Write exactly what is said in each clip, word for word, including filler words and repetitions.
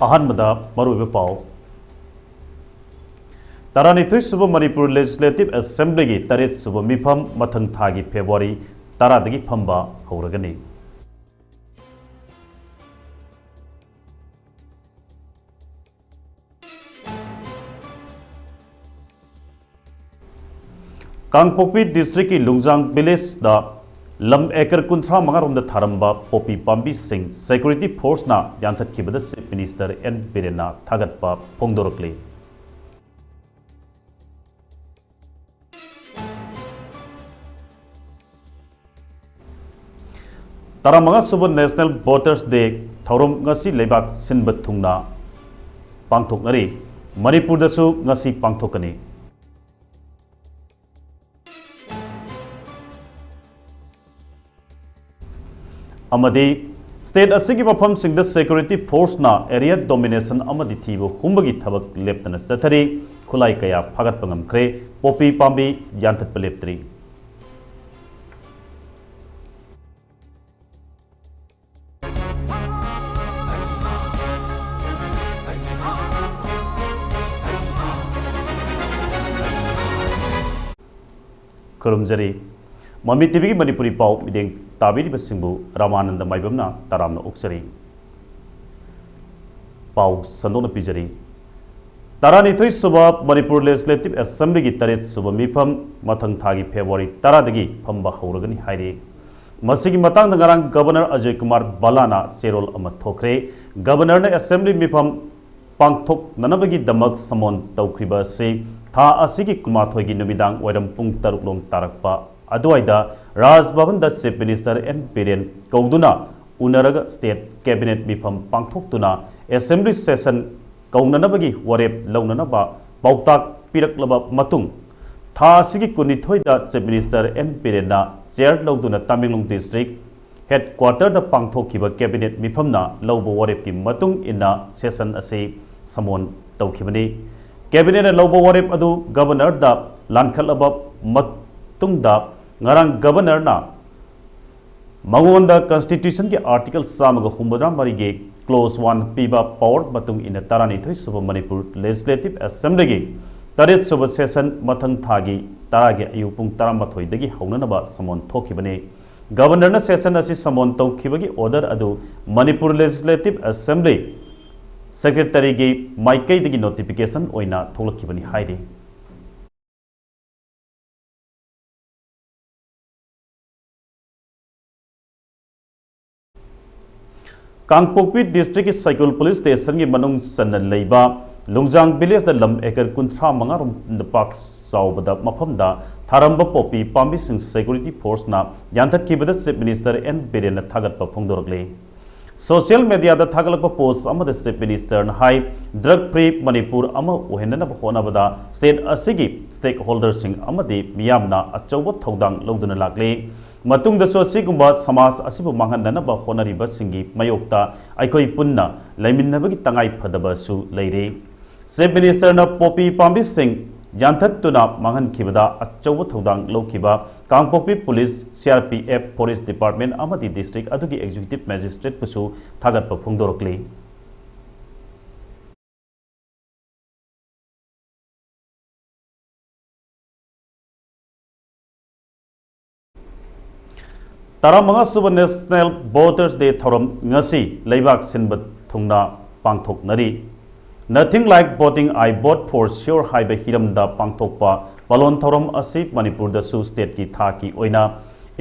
ꯑꯍꯥꯟꯕꯗ ꯃꯔꯨꯑꯣꯏꯕ ꯄꯥꯎ꯫ ꯇꯔꯥꯅꯤꯊꯣꯏ ꯁꯨꯕ ꯃꯅꯤꯄꯨꯔ ꯂꯦꯖꯤꯁꯂꯦꯇꯤꯚ ꯑꯦꯁꯦꯝꯕ꯭ꯂꯤꯒꯤ ꯇꯔꯦꯠ ꯁꯨꯕ ꯃꯤꯐꯝ ꯃꯊꯪ ꯊꯥꯒꯤ ꯐꯦꯕ꯭ꯔꯨꯋꯥꯔꯤ ꯇꯔꯥꯗꯒꯤ ꯐꯝꯕ ꯍꯧꯔꯒꯅꯤ꯫ ꯀꯥꯡꯄꯣꯛꯄꯤ ꯗꯤꯁꯇ꯭ꯔꯤꯛꯀꯤ ꯂꯨꯡꯖꯥꯡ ꯚꯤꯂꯦꯖꯇ ꯂꯝ ꯑꯦꯀꯔ ꯀꯨꯟꯊ꯭ꯔꯥ ꯃꯉꯥ ꯔꯣꯝꯗ ꯊꯥꯔꯝꯕ ꯄꯣꯄꯤ ꯄꯥꯝꯕꯤꯁꯤꯡ ꯁꯦꯀ꯭ꯌꯨꯔꯤꯇꯤ ꯐꯣꯔꯁꯅ ꯌꯥꯟꯊꯠꯈꯤꯕꯗ ꯆꯤꯐ ꯃꯤꯅꯤꯁꯇꯔ ꯑꯦꯟ ꯕꯤꯔꯦꯟꯅ ꯊꯥꯒꯠꯄ ꯐꯣꯡꯗꯣꯔꯛꯂꯤ꯫ ꯇꯔꯥꯃꯉꯥ ꯁꯨꯕ ꯅꯦꯁꯅꯦꯜ ꯚꯣꯇꯔꯁ ꯗꯦ ꯊꯧꯔꯝ ꯉꯁꯤ ꯂꯩꯕꯥꯛ ꯁꯤꯟꯕ ꯊꯨꯡꯅ ꯄꯥꯡꯊꯣꯛꯅꯔꯤ꯫ ꯃꯅꯤꯄꯨꯔꯗꯁꯨ ꯉꯁꯤ ꯄꯥꯡꯊꯣꯛꯀꯅꯤ꯫ ꯑꯃꯗꯤ ꯁ꯭ꯇꯦꯠ ꯑꯁꯤꯒꯤ ꯃꯐꯝꯁꯤꯡꯗ ꯁꯦꯀ꯭ꯌꯨꯔꯤꯇꯤ ꯐꯣꯔꯁꯅ ꯑꯦꯔꯤꯌꯥ ꯗꯣꯃꯤꯅꯦꯁꯟ ꯑꯃꯗꯤ ꯊꯤꯕ ꯍꯨꯝꯕꯒꯤ ꯊꯕꯛ ꯂꯦꯞꯇꯅ ꯆꯠꯊꯔꯤ꯫ ꯈꯨꯠꯂꯥꯏ ꯀꯌꯥ ꯐꯥꯒꯠꯄ ꯉꯝꯈ꯭ꯔꯦ꯫ ꯄꯣꯄꯤ ꯄꯥꯝꯕꯤ ꯌꯥꯟꯊꯠꯄ ꯂꯦꯞꯇ꯭ꯔꯤ꯫ ꯈꯨꯔꯨꯝꯖꯔꯤ꯫ ꯃꯃꯤ ꯇꯤꯚꯤꯒꯤ ꯃꯅꯤꯄꯨꯔꯤ ꯄꯥꯎ ꯃꯤꯠꯌꯦꯡ ꯇꯥꯕꯤꯔꯤꯕꯁꯤꯡꯕꯨ ꯔꯥꯃꯥꯅꯟꯗ ꯃꯥꯏꯕꯝꯅ ꯇꯔꯥꯝꯅ ꯑꯣꯛꯆꯔꯤ꯫ ꯄꯥꯎ ꯁꯟꯗꯣꯛꯅ ꯄꯤꯖꯔꯤ꯫ ꯇꯔꯥꯅꯤꯊꯣꯏ ꯁꯨꯕ ꯃꯅꯤꯄꯨꯔ ꯂꯦꯖꯤꯁꯂꯦꯇꯤꯚ ꯑꯦꯁꯦꯝꯕ꯭ꯂꯤꯒꯤ ꯇꯔꯦꯠ ꯁꯨꯕ ꯃꯤꯐꯝ ꯃꯊꯪ ꯊꯥꯒꯤ ꯐꯦꯕ꯭ꯔꯨꯋꯥꯔꯤ ꯇꯔꯥꯗꯒꯤ ꯐꯝꯕ ꯍꯧꯔꯒꯅꯤ ꯍꯥꯏꯔꯤ꯫ ꯃꯁꯤꯒꯤ ꯃꯇꯥꯡꯗ ꯉꯔꯥꯡ ꯒꯕꯔꯅꯔ ꯑꯖꯣꯏ ꯀꯨꯃꯥꯔ ꯚꯜꯂꯥꯅ ꯆꯦꯔꯣꯜ ꯑꯃ ꯊꯣꯛꯈ꯭ꯔꯦ꯫ ꯒꯕꯔꯅꯔꯅ ꯑꯦꯁꯦꯝꯕ꯭ꯂꯤ ꯃꯤꯐꯝ ꯄꯥꯡꯊꯣꯛꯅꯅꯕꯒꯤꯗꯃꯛ ꯁꯃꯣꯟ ꯇꯧꯈꯤꯕ ꯑꯁꯤ ꯊꯥ ꯑꯁꯤꯒꯤ ꯀꯨꯟꯃꯥꯊꯣꯏꯒꯤ ꯅꯨꯃꯤꯗꯥꯡ ꯋꯥꯏꯔꯝ ꯄꯨꯡ ꯇꯔꯨꯛ ꯂꯣꯝ ꯇꯥꯔꯛꯄ ꯑꯗꯨꯋꯥꯏꯗ ꯔꯥꯖ ꯚꯕꯟꯗ ꯆꯤꯐ ꯃꯤꯅꯤꯁꯇꯔ ꯑꯦꯟ ꯕꯤꯔꯦꯟ ꯀꯧꯗꯨꯅ ꯎꯅꯔꯒ ꯁ꯭ꯇꯦꯠ ꯀꯦꯕꯤꯅꯦꯠ ꯃꯤꯐꯝ ꯄꯥꯡꯊꯣꯛꯇꯨꯅ ꯑꯦꯁꯦꯝꯕ꯭ꯂꯤ ꯁꯦꯁꯟ ꯀꯧꯅꯅꯕꯒꯤ ꯋꯥꯔꯦꯞ ꯂꯧꯅꯅꯕ ꯄꯥꯎꯇꯥꯛ ꯄꯤꯔꯛꯂꯕ ꯃꯇꯨꯡ, ꯊꯥ ꯑꯁꯤꯒꯤ ꯀꯨꯟꯅꯤꯊꯣꯏꯗ ꯆꯤꯐ ꯃꯤꯅꯤꯁꯇꯔ ꯑꯦꯟ ꯕꯤꯔꯦꯟꯅ ꯆꯦꯌꯔ ꯂꯧꯗꯨꯅ ꯇꯃꯦꯡꯂꯣꯡ ꯗꯤꯁꯇ꯭ꯔꯤꯛ ꯍꯦꯗꯀ꯭ꯋꯥꯇꯔꯗ ꯄꯥꯡꯊꯣꯛꯈꯤꯕ ꯀꯦꯕꯤꯅꯦꯠ ꯃꯤꯐꯝꯅ ꯂꯧꯕ ꯋꯥꯔꯦꯞꯀꯤ ꯃꯇꯨꯡ ꯏꯟꯅ ꯁꯦꯁꯟ ꯑꯁꯤ ꯁꯃꯣꯟ ꯇꯧꯈꯤꯕꯅꯤ꯫ ꯀꯦꯕꯤꯅꯦꯠꯅ ꯂꯧꯕ ꯋꯥꯔꯦꯞ ꯑꯗꯨ ꯒꯕꯔꯅꯔꯗ ꯂꯥꯟꯈꯠꯂꯕ ꯃꯇꯨꯡꯗ, ꯉꯔꯥꯡ ꯒꯕꯔꯅꯔꯅ ꯃꯉꯣꯟꯗ ꯀꯟꯁꯇꯤꯇ꯭ꯌꯨꯁꯟꯒꯤ ꯑꯥꯔꯇꯤꯀꯜ ꯆꯥꯝꯃꯒ ꯍꯨꯝꯐꯨꯇꯔꯥ ꯃꯔꯤꯒꯤ clause one ꯄꯤꯕ power ꯃꯇꯨꯡ ꯏꯟꯅ ꯇꯔꯥꯅꯤꯊꯣꯏ ꯁꯨꯕ Manipur Legislative Assembly ꯒꯤ ꯇꯔꯦꯠ ꯁꯨꯕ session ꯃꯊꯪ ꯊꯥꯒꯤ ꯇꯔꯥꯒꯤ ꯑꯌꯨꯛ ꯄꯨꯡ ꯇꯔꯥꯃꯥꯊꯣꯏꯗꯒꯤ ꯍꯧꯅꯅꯕ summon ꯊꯣꯛꯈꯤꯕꯅꯤ꯫ Governor ꯅ session ꯑꯁꯤ summon ꯇꯧꯈꯤꯕꯒꯤ order ꯑꯗꯨ Manipur Legislative Assembly Secretary ꯒꯤ ꯃꯥꯏꯀꯩꯗꯒꯤ notification ꯑꯣꯏꯅ ꯊꯣꯛꯂꯛꯈꯤꯕꯅꯤ ꯍꯥꯏꯔꯤ꯫ ꯀꯥꯡꯄꯣꯛꯄꯤ district ꯀꯤ ꯁꯥꯏꯀꯨꯜ police station ꯒꯤ ꯃꯅꯨꯡ ꯆꯟꯅ ꯂꯩꯕ ꯂꯨꯡꯖꯥꯡ village ꯗ ꯂꯝ acre ꯀꯨꯟꯊ꯭ꯔꯥ ꯃꯉꯥ ꯔꯣꯝ ꯄꯥꯛ ꯆꯥꯎꯕꯗ ꯃꯐꯝꯗ ꯊꯥꯔꯝꯕ ꯄꯣꯄꯤ ꯄꯥꯝꯕꯤꯁꯤꯡ security force ꯅ ꯌꯥꯟꯊꯠꯈꯤꯕꯗ Chief Minister N ꯕꯤꯔꯦꯟꯅ ꯊꯥꯒꯠꯄ ꯐꯣꯡꯗꯣꯔꯛꯂꯤ꯫ Social media ꯗ ꯊꯥꯒꯠꯂꯛꯄ post ꯑꯃꯗ Chief Minister ꯅ ꯍꯥꯏ, drug free ꯃꯅꯤꯄꯨꯔ ꯑꯃ ꯑꯣꯏꯍꯟꯅꯅꯕ ꯍꯣꯠꯅꯕꯗ state ꯑꯁꯤꯒꯤ stakeholder ꯁꯤꯡ ꯑꯃꯗꯤ ꯃꯤꯌꯥꯝꯅ ꯑꯆꯧꯕ ꯊꯧꯗꯥꯡ ꯂꯧꯗꯨꯅ ꯂꯥꯛꯂꯤ꯫ ꯃꯇꯨꯡꯗꯁꯨ ꯑꯁꯤꯒꯨꯝꯕ ꯁꯃꯥꯖ ꯑꯁꯤꯕꯨ ꯃꯥꯡꯍꯟꯅꯅꯕ ꯍꯣꯠꯅꯔꯤꯕꯁꯤꯡꯒꯤ ꯃꯥꯌꯣꯛꯇ ꯑꯩꯈꯣꯏ ꯄꯨꯟꯅ ꯂꯩꯃꯤꯟꯅꯕꯒꯤ ꯇꯉꯥꯏ ꯐꯗꯕꯁꯨ ꯂꯩꯔꯤ꯫ Chief Minister ꯅ ꯄꯣꯄꯤ ꯄꯥꯝꯕꯤꯁꯤꯡ ꯌꯥꯟꯊꯠꯇꯨꯅ ꯃꯥꯡꯍꯟꯈꯤꯕꯗ ꯑꯆꯧꯕ ꯊꯧꯗꯥꯡ ꯂꯧꯈꯤꯕ ꯀꯥꯡꯄꯣꯛꯄꯤ police, C R P F, Forest Department ꯑꯃꯗꯤ district ꯑꯗꯨꯒꯤ executive magistrate ꯄꯨꯁꯨ ꯊꯥꯒꯠꯄ ꯐꯣꯡꯗꯣꯔꯛꯂꯤ꯫ ꯇꯔꯥꯃꯉꯥ ꯁꯨꯕ National Voters Day ꯊꯧꯔꯝ ꯉꯁꯤ ꯂꯩꯕꯥꯛ ꯁꯤꯟꯕ ꯊꯨꯡꯅ ꯄꯥꯡꯊꯣꯛꯅꯔꯤ꯫ Nothing like voting, I vote for sure ꯍꯥꯏꯕ ꯍꯤꯔꯝꯗ ꯄꯥꯡꯊꯣꯛꯄ ꯄꯥꯂꯣꯟ ꯊꯧꯔꯝ ꯑꯁꯤ ꯃꯅꯤꯄꯨꯔꯗꯁꯨ state ꯀꯤ ꯊꯥꯛꯀꯤ ꯑꯣꯏꯅ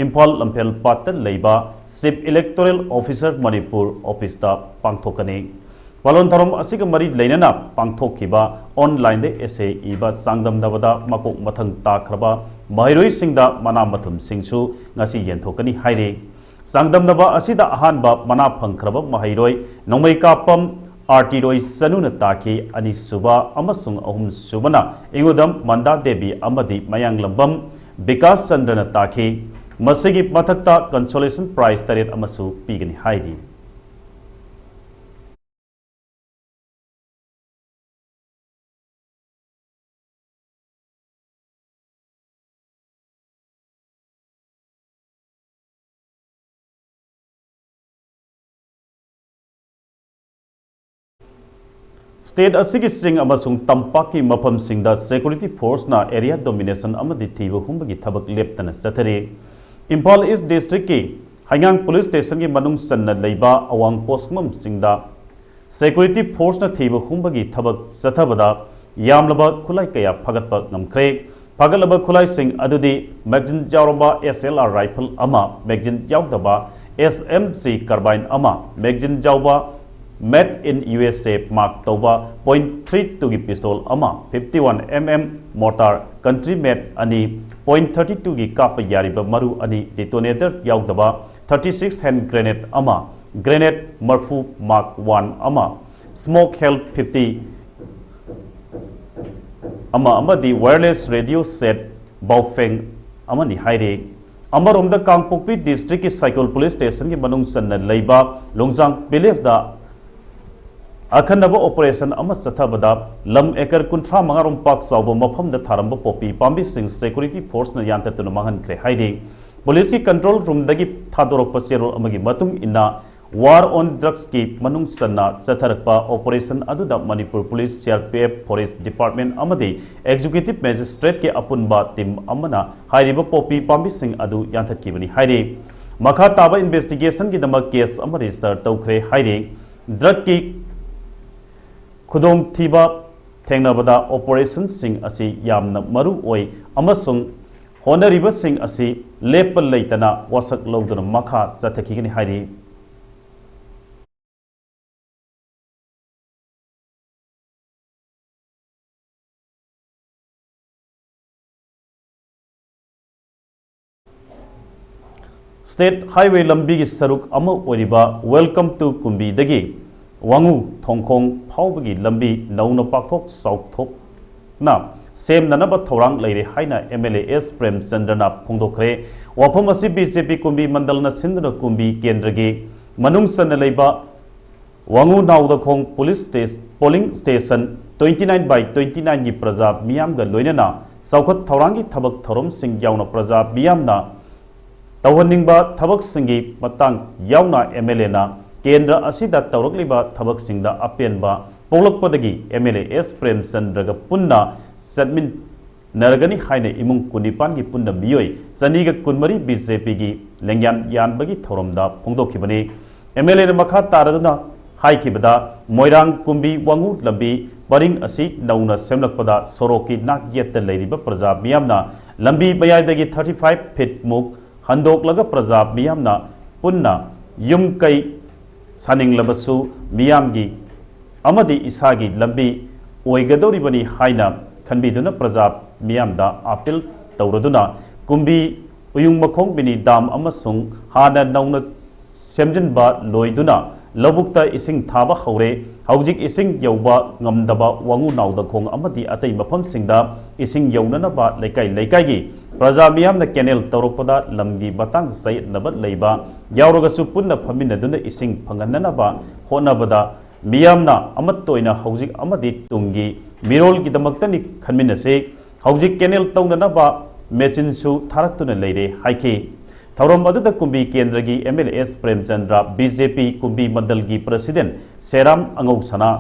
ꯏꯝꯐꯥꯜ ꯂꯝꯐꯦꯜ ꯄꯥꯠꯇ ꯂꯩꯕ Chief Electoral Officer Manipur office ꯇ ꯄꯥꯡꯊꯣꯛꯀꯅꯤ꯫ ꯄꯥꯂꯣꯟ ꯊꯧꯔꯝ ꯑꯁꯤꯒ ꯃꯔꯤ ꯂꯩꯅꯅ ꯄꯥꯡꯊꯣꯛꯈꯤꯕ online ꯗ essay ꯏꯕ ꯆꯥꯡꯗꯝꯅꯕꯗ ꯃꯀꯣꯛ ꯃꯊꯪ ꯇꯥꯈ꯭ꯔꯕ ꯃꯍꯩꯔꯣꯏꯁꯤꯡꯗ ꯃꯅꯥ ꯃꯊꯨꯝꯁꯤꯡꯁꯨ ꯉꯁꯤ ꯌꯦꯟꯊꯣꯛꯀꯅꯤ ꯍꯥꯏꯔꯤ꯫ ꯆꯥꯡꯗꯝꯅꯕ ꯑꯁꯤꯗ ꯑꯍꯥꯟꯕ ꯃꯅꯥ ꯐꯪꯈ꯭ꯔꯕ ꯃꯍꯩꯔꯣꯏ ꯅꯣꯡꯃꯩꯀꯥꯞꯄꯝ ꯑꯥꯔꯇꯤꯔꯣꯏ ꯆꯅꯨꯅ ꯇꯥꯈꯤ꯫ ꯑꯅꯤꯁꯨꯕ ꯑꯃꯁꯨꯡ ꯑꯍꯨꯝꯁꯨꯕꯅ ꯏꯉꯨꯗꯝ ꯃꯟꯗꯥ ꯗꯦꯕꯤ ꯑꯃꯗꯤ ꯃꯌꯥꯡꯂꯝꯕꯝ ꯕꯤꯀꯥꯁ ꯆꯟꯗ꯭ꯔꯅ ꯇꯥꯈꯤ꯫ ꯃꯁꯤꯒꯤ ꯃꯊꯛꯇ consolation prize ꯇꯔꯦꯠ ꯑꯃꯁꯨ ꯄꯤꯒꯅꯤ ꯍꯥꯏꯔꯤ꯫ State ꯑꯁꯤꯒꯤ ꯆꯤꯡ ꯑꯃꯁꯨꯡ ꯇꯝꯄꯥꯛꯀꯤ ꯃꯐꯝꯁꯤꯡꯗ security forceꯅ area domination ꯑꯃꯗꯤ ꯊꯤꯕ ꯍꯨꯝꯕꯒꯤ ꯊꯕꯛ ꯂꯦꯞꯇꯅ ꯆꯠꯊꯔꯤ꯫ ꯏꯝꯐꯥꯜ East Districtꯀꯤ ꯍꯩꯉꯥꯡ Police Stationꯒꯤ ꯃꯅꯨꯡ ꯆꯟꯅ ꯂꯩꯕ ꯑꯋꯥꯡ ꯄꯣꯠꯁꯪꯐꯝꯁꯤꯡꯗ security forceꯅ ꯊꯤꯕ ꯍꯨꯝꯕꯒꯤ ꯊꯕꯛ ꯆꯠꯊꯕꯗ ꯌꯥꯝꯂꯕ ꯈꯨꯠꯂꯥꯏ ꯀꯌꯥ ꯐꯥꯒꯠꯄ ꯉꯝꯈ꯭ꯔꯦ꯫ ꯐꯥꯒꯠꯂꯕ ꯈꯨꯠꯂꯥꯏꯁꯤꯡ ꯑꯗꯨꯗꯤ magazine ꯌꯥꯎꯔꯕ S L R rifle ꯑꯃ, magazine ꯌꯥꯎꯗꯕ S M G carbine ꯑꯃ, magazine ꯌꯥꯎꯕ Made in U S A mark ꯇꯧꯕ point three two ꯒꯤ pistol ꯑꯃ, fifty one M M mortar country made ꯑꯅꯤ, point thirty two ꯒꯤ ꯀꯥꯞꯄ ꯌꯥꯔꯤꯕ ꯃꯔꯨ ꯑꯅꯤ, detonator ꯌꯥꯎꯗꯕ thirty six hand grenade ꯑꯃ, grenade ꯃꯔꯐꯨ mark one ꯑꯃ, smoke hell fifty ꯑꯃ ꯑꯃꯗꯤ wireless radio set Baofeng ꯑꯃꯅꯤ ꯍꯥꯏꯔꯤ꯫ ꯑꯃꯔꯣꯝꯗ ꯀꯥꯡꯄꯣꯛꯄꯤ Districtꯀꯤ ꯁꯥꯏꯀꯣꯜ Police Stationꯒꯤ ꯃꯅꯨꯡ ꯆꯟꯅ ꯂꯩꯕ ꯂꯣꯡꯖꯥꯡ Villageꯗ ꯑꯈꯟꯅꯕ operation ꯑꯃ ꯆꯠꯊꯕꯗ ꯂꯝ acre ꯀꯨꯟꯊ꯭ꯔꯥ ꯃꯉꯥ ꯔꯣꯝ ꯄꯥꯛ ꯆꯥꯎꯕ ꯃꯐꯝꯗ ꯊꯥꯔꯝꯕ ꯄꯣꯄꯤ ꯄꯥꯝꯕꯤꯁꯤꯡ security forceꯅ ꯌꯥꯟꯊꯠꯇꯨꯅ ꯃꯥꯡꯍꯟꯈ꯭ꯔꯦ ꯍꯥꯏꯔꯤ꯫ Policeꯀꯤ control roomꯗꯒꯤ ꯊꯥꯗꯣꯔꯛꯄ ꯆꯦꯔꯣꯜ ꯑꯃꯒꯤ ꯃꯇꯨꯡ ꯏꯟꯅ, War on Drugsꯀꯤ ꯃꯅꯨꯡ ꯆꯟꯅ ꯆꯠꯊꯔꯛꯄ operation ꯑꯗꯨꯗ Manipur Police, C R P F, Forest Department ꯑꯃꯗꯤ Executive Magistrateꯀꯤ ꯑꯄꯨꯟꯕ team ꯑꯃꯅ ꯍꯥꯏꯔꯤꯕ ꯄꯣꯄꯤ ꯄꯥꯝꯕꯤꯁꯤꯡ ꯑꯗꯨ ꯌꯥꯟꯊꯠꯈꯤꯕꯅꯤ ꯍꯥꯏꯔꯤ꯫ ꯃꯈꯥ ꯇꯥꯕ investigationꯒꯤꯗꯃꯛ case ꯑꯃ register ꯇꯧꯈ꯭ꯔꯦ ꯍꯥꯏꯔꯤ꯫ Drugꯀꯤ ꯈꯨꯗꯣꯡꯊꯤꯕ ꯊꯦꯡꯅꯕꯗ operationꯁꯤꯡ ꯑꯁꯤ ꯌꯥꯝꯅ ꯃꯔꯨ ꯑꯣꯏ ꯑꯃꯁꯨꯡ ꯍꯣꯠꯅꯔꯤꯕꯁꯤꯡ ꯑꯁꯤ ꯂꯦꯞꯄ ꯂꯩꯇꯅ ꯋꯥꯁꯛ ꯂꯧꯗꯨꯅ ꯃꯈꯥ ꯆꯠꯊꯈꯤꯒꯅꯤ ꯍꯥꯏꯔꯤ꯫ State Highway ꯂꯝꯕꯤꯒꯤ ꯁꯔꯨꯛ ꯑꯃ ꯑꯣꯏꯔꯤꯕ Welcome to ꯀꯨꯝꯕꯤꯗꯒꯤ ꯋꯥꯉꯨ ꯊꯣꯡꯈꯣꯡ ꯐꯥꯎꯕꯒꯤ ꯂꯝꯕꯤ ꯅꯧꯅ ꯄꯥꯛꯊꯣꯛ ꯆꯥꯎꯊꯣꯛꯅ ꯁꯦꯝꯅꯅꯕ ꯊꯧꯔꯥꯡ ꯂꯩꯔꯦ ꯍꯥꯏꯅ M L A S ꯄ꯭ꯔꯦꯝꯆꯟꯗ꯭ꯔꯅ ꯐꯣꯡꯗꯣꯛꯈ꯭ꯔꯦ꯫ ꯋꯥꯐꯝ ꯑꯁꯤ B J P ꯀꯨꯝꯕꯤ ꯃꯟꯗꯜꯅ ꯁꯤꯟꯗꯨꯅ ꯀꯨꯝꯕꯤ ꯀꯦꯟꯗ꯭ꯔꯒꯤ ꯃꯅꯨꯡ ꯆꯟꯅ ꯂꯩꯕ ꯋꯥꯉꯨ ꯅꯥꯎꯗꯈꯣꯡ police station, polling station twenty nine by twenty nineꯒꯤ ꯄ꯭ꯔꯖꯥ ꯃꯤꯌꯥꯝꯒ ꯂꯣꯏꯅꯅ ꯆꯥꯎꯈꯠ ꯊꯧꯔꯥꯡꯒꯤ ꯊꯕꯛ ꯊꯧꯔꯝꯁꯤꯡ ꯌꯥꯎꯅ ꯄ꯭ꯔꯖꯥ ꯃꯤꯌꯥꯝꯅ ꯇꯧꯍꯟꯅꯤꯡꯕ ꯊꯕꯛꯁꯤꯡꯒꯤ ꯃꯇꯥꯡ ꯌꯥꯎꯅ M L Aꯅ ꯀꯦꯟꯗ꯭ꯔ ꯑꯁꯤꯗ ꯇꯧꯔꯛꯂꯤꯕ ꯊꯕꯛꯁꯤꯡꯗ ꯑꯄꯦꯟꯕ ꯄꯣꯛꯂꯛꯄꯗꯒꯤ ꯑꯦꯝ ꯑꯦꯜ ꯑꯦ ꯑꯦꯁ ꯄ꯭ꯔꯦꯝꯆꯟꯗ꯭ꯔꯒ ꯄꯨꯟꯅ ꯆꯠꯃꯤꯟꯅꯔꯒꯅꯤ ꯍꯥꯏꯅ ꯏꯃꯨꯡ ꯀꯨꯟꯅꯤꯄꯥꯟꯒꯤ ꯄꯨꯟꯅ ꯃꯤꯑꯣꯏ ꯆꯅꯤꯒ ꯀꯨꯟꯃꯔꯤ ꯕꯤ ꯖꯦ ꯄꯤꯒꯤ ꯂꯦꯡꯌꯥꯟ ꯌꯥꯟꯕꯒꯤ ꯊꯧꯔꯝꯗ ꯐꯣꯡꯗꯣꯛꯈꯤꯕꯅꯤ꯫ ꯑꯦꯝ ꯑꯦꯜ ꯑꯦꯅ ꯃꯈꯥ ꯇꯥꯔꯗꯨꯅ ꯍꯥꯏꯈꯤꯕꯗ, ꯃꯣꯏꯔꯥꯡ ꯀꯨꯝꯕꯤ ꯋꯥꯉꯨ ꯂꯝꯕꯤ ꯄꯔꯤꯡ ꯑꯁꯤ ꯅꯧꯅ ꯁꯦꯝꯂꯛꯄꯗ ꯁꯣꯔꯣꯛꯀꯤ ꯅꯥꯛ ꯌꯦꯠꯇ ꯂꯩꯔꯤꯕ ꯄ꯭ꯔꯖꯥ ꯃꯤꯌꯥꯝꯅ ꯂꯝꯕꯤ ꯃꯌꯥꯏꯗꯒꯤ ꯊꯥꯔꯇꯤ ꯐꯥꯏꯚ ꯐꯤꯠ ꯃꯨꯛ ꯍꯟꯗꯣꯛꯂꯒ ꯄ꯭ꯔꯖꯥ ꯃꯤꯌꯥꯝꯅ ꯄꯨꯟꯅ ꯌꯨꯝ ꯀꯩ ꯁꯥꯅꯤꯡꯂꯕꯁꯨ ꯃꯤꯌꯥꯝꯒꯤ ꯑꯃꯗꯤ ꯏꯁꯥꯒꯤ ꯂꯝꯕꯤ ꯑꯣꯏꯒꯗꯧꯔꯤꯕꯅꯤ ꯍꯥꯏꯅ ꯈꯟꯕꯤꯗꯨꯅ ꯄ꯭ꯔꯖꯥ ꯃꯤꯌꯥꯝꯗ ꯑꯥꯄꯤꯜ ꯇꯧꯔꯗꯨꯅ ꯀꯨꯝꯕꯤ ꯎꯌꯨꯡ ꯃꯈꯣꯡ ꯃꯤꯅꯤ ꯗꯥꯝ ꯑꯃꯁꯨꯡ ꯍꯥꯟꯅ ꯅꯧꯅ ꯁꯦꯝꯖꯤꯟꯕ ꯂꯣꯏꯗꯨꯅ ꯂꯧꯕꯨꯛꯇ ꯏꯁꯤꯡ ꯊꯥꯕ ꯍꯧꯔꯦ꯫ ꯍꯧꯖꯤꯛ ꯏꯁꯤꯡ ꯌꯧꯕ ꯉꯝꯗꯕ ꯋꯥꯉꯨ ꯅꯥꯎꯗꯈꯣꯡ ꯑꯃꯗꯤ ꯑꯇꯩ ꯃꯐꯝꯁꯤꯡꯗ ꯏꯁꯤꯡ ꯌꯧꯅꯅꯕ ꯂꯩꯀꯥꯏ ꯂꯩꯀꯥꯏꯒꯤ ꯄ꯭ꯔꯖꯥ ꯃꯤꯌꯥꯝꯅ ꯀꯦꯅꯦꯜ ꯇꯧꯔꯛꯄꯗ ꯂꯝꯒꯤ ꯃꯇꯥꯡ ꯆꯌꯦꯠꯅꯕ ꯂꯩꯕ ꯌꯥꯎꯔꯒꯁꯨ ꯄꯨꯟꯅ ꯐꯝꯃꯤꯟꯅꯗꯨꯅ ꯏꯁꯤꯡ ꯐꯪꯍꯟꯅꯅꯕ ꯍꯣꯠꯅꯕꯗ ꯃꯤꯌꯥꯝꯅ ꯑꯃꯠꯇ ꯑꯣꯏꯅ ꯍꯧꯖꯤꯛ ꯑꯃꯗꯤ ꯇꯨꯡꯒꯤ ꯃꯤꯔꯣꯜꯒꯤꯗꯃꯛꯇꯅꯤ ꯈꯟꯃꯤꯟꯅꯁꯤ꯫ ꯍꯧꯖꯤꯛ ꯀꯦꯅꯦꯜ ꯇꯧꯅꯅꯕ ꯃꯦꯆꯤꯟꯁꯨ ꯊꯥꯔꯛꯇꯨꯅ ꯂꯩꯔꯦ ꯍꯥꯏꯈꯤ꯫ ꯊꯧꯔꯝ ꯑꯗꯨꯗ ꯀꯨꯝꯕꯤ ꯀꯦꯟꯗ꯭ꯔꯒꯤ M L A S Premchandra, B J P Kumbi ꯃꯟꯗꯜꯒꯤ president Seram Angousana,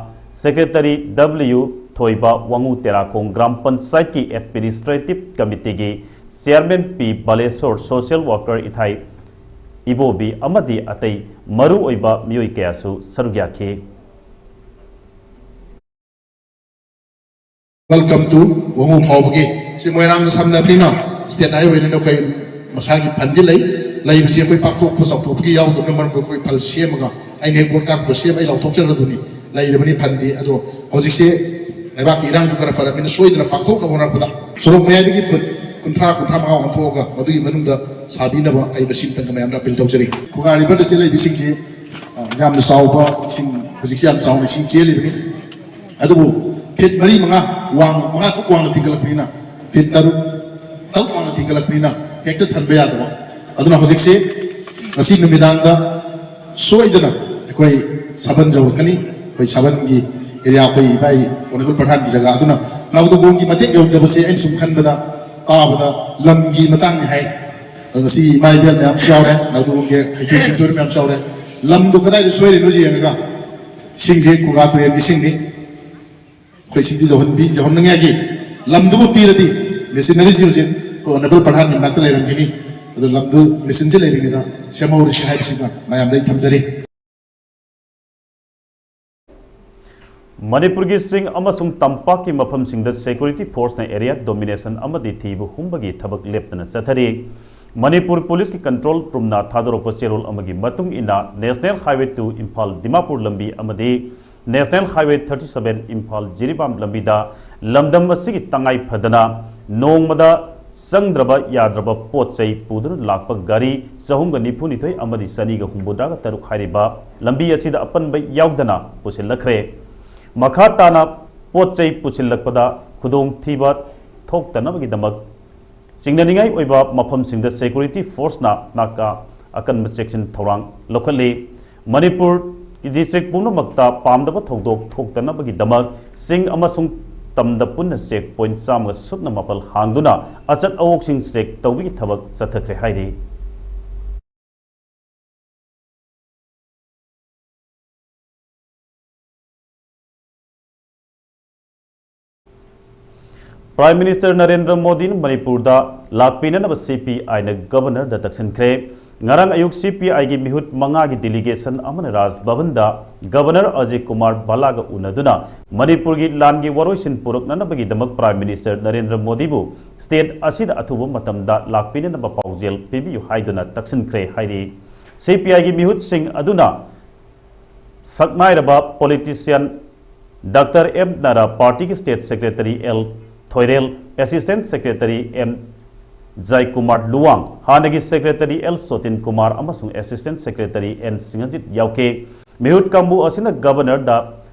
secretary W Thoiba, Wangoo Terakhong ꯒ꯭ꯔꯥꯝ ꯄꯟꯆꯥꯌꯠꯀꯤ ꯑꯦꯗꯃꯤꯅꯤꯁꯇ꯭ꯔꯦꯇꯤꯚ ꯀꯃꯤꯇꯤꯒꯤ chairman P Baleshor, social worker Ithai Ibobi ꯑꯃꯗꯤ ꯑꯇꯩ ꯃꯔꯨꯑꯣꯏꯕ ꯃꯤꯑꯣꯏ ꯀꯌꯥꯁꯨ ꯁꯔꯨꯛ ꯌꯥꯈꯤ꯫ Welcome to ꯋꯥꯉꯨ ꯐꯥꯎꯕꯒꯤ꯫ ꯁꯤ ꯃꯣꯏꯔꯥꯡꯒ ꯁꯝꯅꯕꯅꯤꯅ state highway ꯅꯤꯅ ꯑꯩꯈꯣꯏ ꯃꯁꯥꯒꯤ ꯐꯟꯗꯤ ꯂꯩ꯫ ꯂꯩꯕꯁꯤ ꯑꯩꯈꯣꯏ ꯄꯥꯛꯊꯣꯛꯄ ꯆꯥꯎꯊꯣꯛꯄꯒꯤ ꯌꯥꯎꯗꯕꯅ ꯃꯔꯝ ꯑꯣꯏꯔꯒ ꯑꯩꯈꯣꯏ ꯐꯟ ꯁꯦꯝꯃꯒ ꯑꯩꯅ ꯍꯦꯛ ꯕꯣꯠ ꯀꯥꯔꯛꯄ ꯁꯦꯝ ꯑꯩ ꯂꯥꯎꯊꯣꯛꯆꯔꯗꯨꯅꯤ꯫ ꯂꯩꯔꯕꯅꯤ ꯐꯟꯗꯤ꯫ ꯑꯗꯣ ꯍꯧꯖꯤꯛꯁꯦ ꯂꯩꯕꯥꯛꯀꯤ ꯏꯔꯥꯡꯁꯨ ꯈꯔ ꯐꯔꯕꯅꯤꯅ ꯁꯣꯏꯗꯅ ꯄꯥꯛꯊꯣꯛꯅꯕ ꯍꯣꯠꯅꯔꯛꯄꯗ ꯁꯣꯔꯣꯛ ꯃꯌꯥꯏꯗꯒꯤ ꯐꯨꯠ ꯀꯨꯟꯊ꯭ꯔꯥ, ꯀꯨꯟꯊ꯭ꯔꯥ ꯃꯉꯥ ꯑꯣꯟꯊꯣꯛꯑꯒ ꯃꯗꯨꯒꯤ ꯃꯅꯨꯡꯗ ꯁꯥꯕꯤꯅꯕ ꯑꯩ ꯃꯁꯤꯝꯇꯪꯒ ꯃꯌꯥꯝꯗ ꯑꯥꯄꯤꯜ ꯇꯧꯖꯔꯤ꯫ ꯈꯨꯒꯥ river ꯗ ꯆꯦꯜꯂꯛꯏꯕ ꯏꯁꯤꯡꯁꯤ, ꯑ, ꯌꯥꯝꯅ ꯆꯥꯎꯕ ꯏꯁꯤꯡ, ꯍꯧꯖꯤꯛꯁꯤ ꯌꯥꯝ ꯆꯥꯎꯅ ꯏꯁꯤꯡ ꯆꯦꯜꯂꯤꯕꯅꯤ꯫ ꯑꯗꯨꯕꯨ ꯐꯤꯠ ꯃꯔꯤ ꯃꯉꯥ ꯋꯥꯡ-, ꯃꯉꯥ ꯇꯔꯨꯛ ꯋꯥꯡꯅ ꯊꯤꯡꯒꯠꯂꯛꯄꯅꯤꯅ, ꯐꯤꯠ ꯇꯔꯨꯛ, ꯇꯔꯨꯛ ꯋꯥꯡꯅ ꯊꯤꯡꯒꯠꯂꯛꯄꯅꯤꯅ ꯍꯦꯛꯇ ꯊꯟꯕ ꯌꯥꯗꯕ꯫ ꯑꯗꯨꯅ ꯍꯧꯖꯤꯛꯁꯦ, ꯉꯁꯤ ꯅꯨꯃꯤꯗꯥꯡꯗ ꯁꯣꯏꯗꯅ ꯑꯩꯈꯣꯏ ꯁꯥꯕꯟ ꯌꯧꯔꯛꯀꯅꯤ꯫ ꯑꯩꯈꯣꯏ ꯁꯥꯕꯟꯒꯤ area, ꯑꯩꯈꯣꯏ ꯏꯕꯥꯏ honourable ꯄ꯭ꯔꯙꯥꯟꯒꯤ ꯖꯒꯥ꯫ ꯑꯗꯨꯅ ꯅꯥꯎꯗꯒꯣꯡꯒꯤ ꯃꯇꯦꯛ ꯌꯧꯗꯕꯁꯦ ꯑꯩꯅ ꯁꯨꯝ ꯈꯟꯕꯗ ꯇꯥꯕꯗ ꯂꯝꯒꯤ ꯃꯇꯥꯡꯅꯤ ꯍꯥꯏ꯫ ꯑꯗꯣ ꯉꯁꯤ ꯏꯃꯥ ꯏꯕꯦꯜ ꯃꯌꯥꯝꯁꯨ ꯌꯥꯎꯔꯦ, ꯅꯥꯎꯗꯒꯣꯡꯒꯤ ꯍꯩꯊꯣꯏ ꯁꯤꯡꯊꯣꯏꯕ ꯃꯌꯥꯝꯁꯨ ꯌꯥꯎꯔꯦ꯫ ꯂꯝꯗꯣ ꯀꯗꯥꯏꯗ ꯁꯣꯏꯔꯤꯅꯣ ꯌꯦꯡꯉꯒ ꯏꯁꯤꯡꯁꯦ ꯀꯨꯒꯥ ꯇꯨꯔꯦꯜꯒꯤ ꯏꯁꯤꯡꯅꯤ꯫ ꯑꯩꯈꯣꯏ ꯏꯁꯤꯡꯁꯤ ꯌꯧꯍꯟꯕꯤ ꯌꯧꯍꯟꯅꯤꯡꯉꯥꯏꯒꯤ ꯂꯝꯗꯨꯃ ꯄꯤꯔꯗꯤ ꯃꯦꯆꯤꯅꯔꯤꯁꯤ ꯍꯧꯖꯤꯛ ꯑꯩꯈꯣꯏ ꯑꯣꯅꯔꯦꯕꯜ ꯄ꯭ꯔꯙꯥꯟꯒꯤ ꯃꯅꯥꯛꯇ ꯂꯩꯔꯝꯈꯤꯅꯤ꯫ ꯑꯗꯣ ꯂꯝꯗꯨ ꯃꯦꯆꯤꯟꯁꯤ ꯂꯩꯔꯤꯉꯩꯗ ꯁꯦꯝꯍꯧꯔꯁꯤ ꯍꯥꯏꯕꯁꯤꯃ ꯃꯌꯥꯝꯗ ꯑꯩ ꯊꯝꯖꯔꯤ꯫ ꯃꯅꯤꯄꯨꯔꯒꯤ ꯆꯤꯡ ꯑꯃꯁꯨꯡ ꯇꯝꯄꯥꯛꯀꯤ ꯃꯐꯝꯁꯤꯡꯗ ꯁꯦꯀ꯭ꯌꯨꯔꯤꯇꯤ ꯐꯣꯔꯁꯅ ꯑꯦꯔꯤꯌꯥ ꯗꯣꯃꯤꯅꯦꯁꯟ ꯑꯃꯗꯤ ꯊꯤꯕ ꯍꯨꯝꯕꯒꯤ ꯊꯕꯛ ꯂꯦꯞꯇꯅ ꯆꯠꯊꯔꯤ꯫ ꯃꯅꯤꯄꯨꯔ ꯄꯨꯂꯤꯁꯀꯤ ꯀꯟꯇ꯭ꯔꯣꯜ ꯔꯨꯝꯅ ꯊꯥꯗꯣꯔꯛꯄ ꯆꯦꯔꯣꯜ ꯑꯃꯒꯤ ꯃꯇꯨꯡ ꯏꯟꯅ, national highway two Imphal Dimapur ꯂꯝꯕꯤ ꯑꯃꯗꯤ national highway thirty seven Imphal Jiribam ꯂꯝꯕꯤꯗ ꯂꯝꯗꯝ ꯑꯁꯤꯒꯤ ꯇꯉꯥꯏ ꯐꯗꯅ ꯅꯣꯡꯃꯗ ꯆꯪꯗ꯭ꯔꯕ ꯌꯥꯗ꯭ꯔꯕ ꯄꯣꯠ ꯆꯩ ꯄꯨꯗꯨꯅ ꯂꯥꯛꯄ ꯒꯥꯔꯤ ꯆꯍꯨꯝꯒ ꯅꯤꯐꯨ ꯅꯤꯊꯣꯏ ꯑꯃꯗꯤ ꯆꯅꯤꯒ ꯍꯨꯝꯐꯨꯇꯔꯥꯒ ꯇꯔꯨꯛ ꯍꯥꯏꯔꯤꯕ ꯂꯝꯕꯤ ꯑꯁꯤꯗ ꯑꯄꯟꯕ ꯌꯥꯎꯗꯅ ꯄꯨꯁꯤꯜꯂꯛꯈ꯭ꯔꯦ꯫ ꯃꯈꯥ ꯇꯥꯅ ꯄꯣꯠ ꯆꯩ ꯄꯨꯁꯤꯜꯂꯛꯄꯗ ꯈꯨꯗꯣꯡꯊꯤꯕ ꯊꯣꯛꯇꯅꯕꯒꯤꯗꯃꯛ ꯆꯤꯡꯅꯅꯤꯡꯉꯥꯏ ꯑꯣꯏꯕ ꯃꯐꯝꯁꯤꯡꯗ ꯁꯦꯀ꯭ꯌꯨꯔꯤꯇꯤ ꯐꯣꯔꯁꯅ ꯅꯥꯀꯥ ꯑꯀꯟꯕ ꯆꯦꯛꯁꯤꯟ ꯊꯧꯔꯥꯡ ꯂꯧꯈꯠꯂꯤ꯫ ꯃꯅꯤꯄꯨꯔ ꯗꯤꯁꯇ꯭ꯔꯤꯛ ꯄꯨꯝꯅꯃꯛꯇ ꯄꯥꯝꯗꯕ ꯊꯧꯗꯣꯛ ꯊꯣꯛꯇꯅꯕꯒꯤꯗꯃꯛ ꯆꯤꯡ ꯑꯃꯁꯨꯡ ꯇꯝꯗ ꯄꯨꯟꯅ ꯆꯦꯛ ꯄꯣꯏꯟꯠ ꯆꯥꯝꯃꯒ ꯁꯨꯞꯅ ꯃꯥꯄꯜ ꯍꯥꯡꯗꯨꯅ ꯑꯆꯠ ꯑꯋꯣꯛꯁꯤꯡ ꯆꯦꯛ ꯇꯧꯕꯒꯤ ꯊꯕꯛ ꯆꯠꯊꯈ꯭ꯔꯦ ꯍꯥꯏꯔꯤ꯫ Prime Minister ꯅꯔꯦꯟꯗ꯭ꯔ ꯃꯣꯗꯤꯅ ꯃꯅꯤꯄꯨꯔꯗ ꯂꯥꯛꯄꯤꯅꯅꯕ ꯁꯤ ꯄꯤ ꯑꯥꯏꯅ ꯒꯕꯔꯅꯔꯗ ꯇꯛꯁꯤꯟꯈ꯭ꯔꯦ꯫ ꯉꯔꯥꯡ ꯑꯌꯨꯛ ꯁꯤ ꯄꯤ ꯑꯥꯏꯒꯤ ꯃꯤꯍꯨꯠ ꯃꯉꯥꯒꯤ ꯗꯦꯂꯤꯒꯦꯁꯟ ꯑꯃꯅ ꯔꯥꯖ ꯚꯕꯟꯗ ꯒꯕꯔꯅꯔ ꯑꯖꯌ ꯀꯨꯃꯥꯔ ꯚꯜꯂꯥꯒ ꯎꯅꯗꯨꯅ ꯃꯅꯤꯄꯨꯔꯒꯤ ꯂꯥꯟꯒꯤ ꯋꯥꯔꯣꯏꯁꯤꯟ ꯄꯨꯔꯛꯅꯅꯕꯒꯤꯗꯃꯛ Prime Minister ꯅꯔꯦꯟꯗ꯭ꯔ ꯃꯣꯗꯤꯕꯨ state ꯑꯁꯤꯗ ꯑꯊꯨꯕ ꯃꯇꯝꯗ ꯂꯥꯛꯄꯤꯅꯅꯕ ꯄꯥꯎꯖꯦꯜ ꯄꯤꯕꯤꯌꯨ ꯍꯥꯏꯗꯨꯅ ꯇꯛꯁꯤꯟꯈ꯭ꯔꯦ ꯍꯥꯏꯔꯤ꯫ ꯁꯤ ꯄꯤ ꯑꯥꯏꯒꯤ ꯃꯤꯍꯨꯠꯁꯤꯡ ꯑꯗꯨꯅ ꯁꯛꯅꯥꯏꯔꯕ politician doctor M Nara, party ꯒꯤ state secretary L Thoirel, assistant secretary M Jaikumar Luwang, ꯍꯥꯟꯅꯒꯤ secretary ꯑꯦꯜ ꯁꯣꯇꯤꯟ ꯀꯨꯃꯥꯔ ꯑꯃꯁꯨꯡ assistant secretary ꯑꯦꯟ ꯁꯤꯡꯍꯖꯤꯠ ꯌꯥꯎꯈꯤ꯫ ꯃꯤꯍꯨꯠ ꯀꯥꯡꯕꯨ ꯑꯁꯤꯅ ꯒꯕꯔꯅꯔꯗ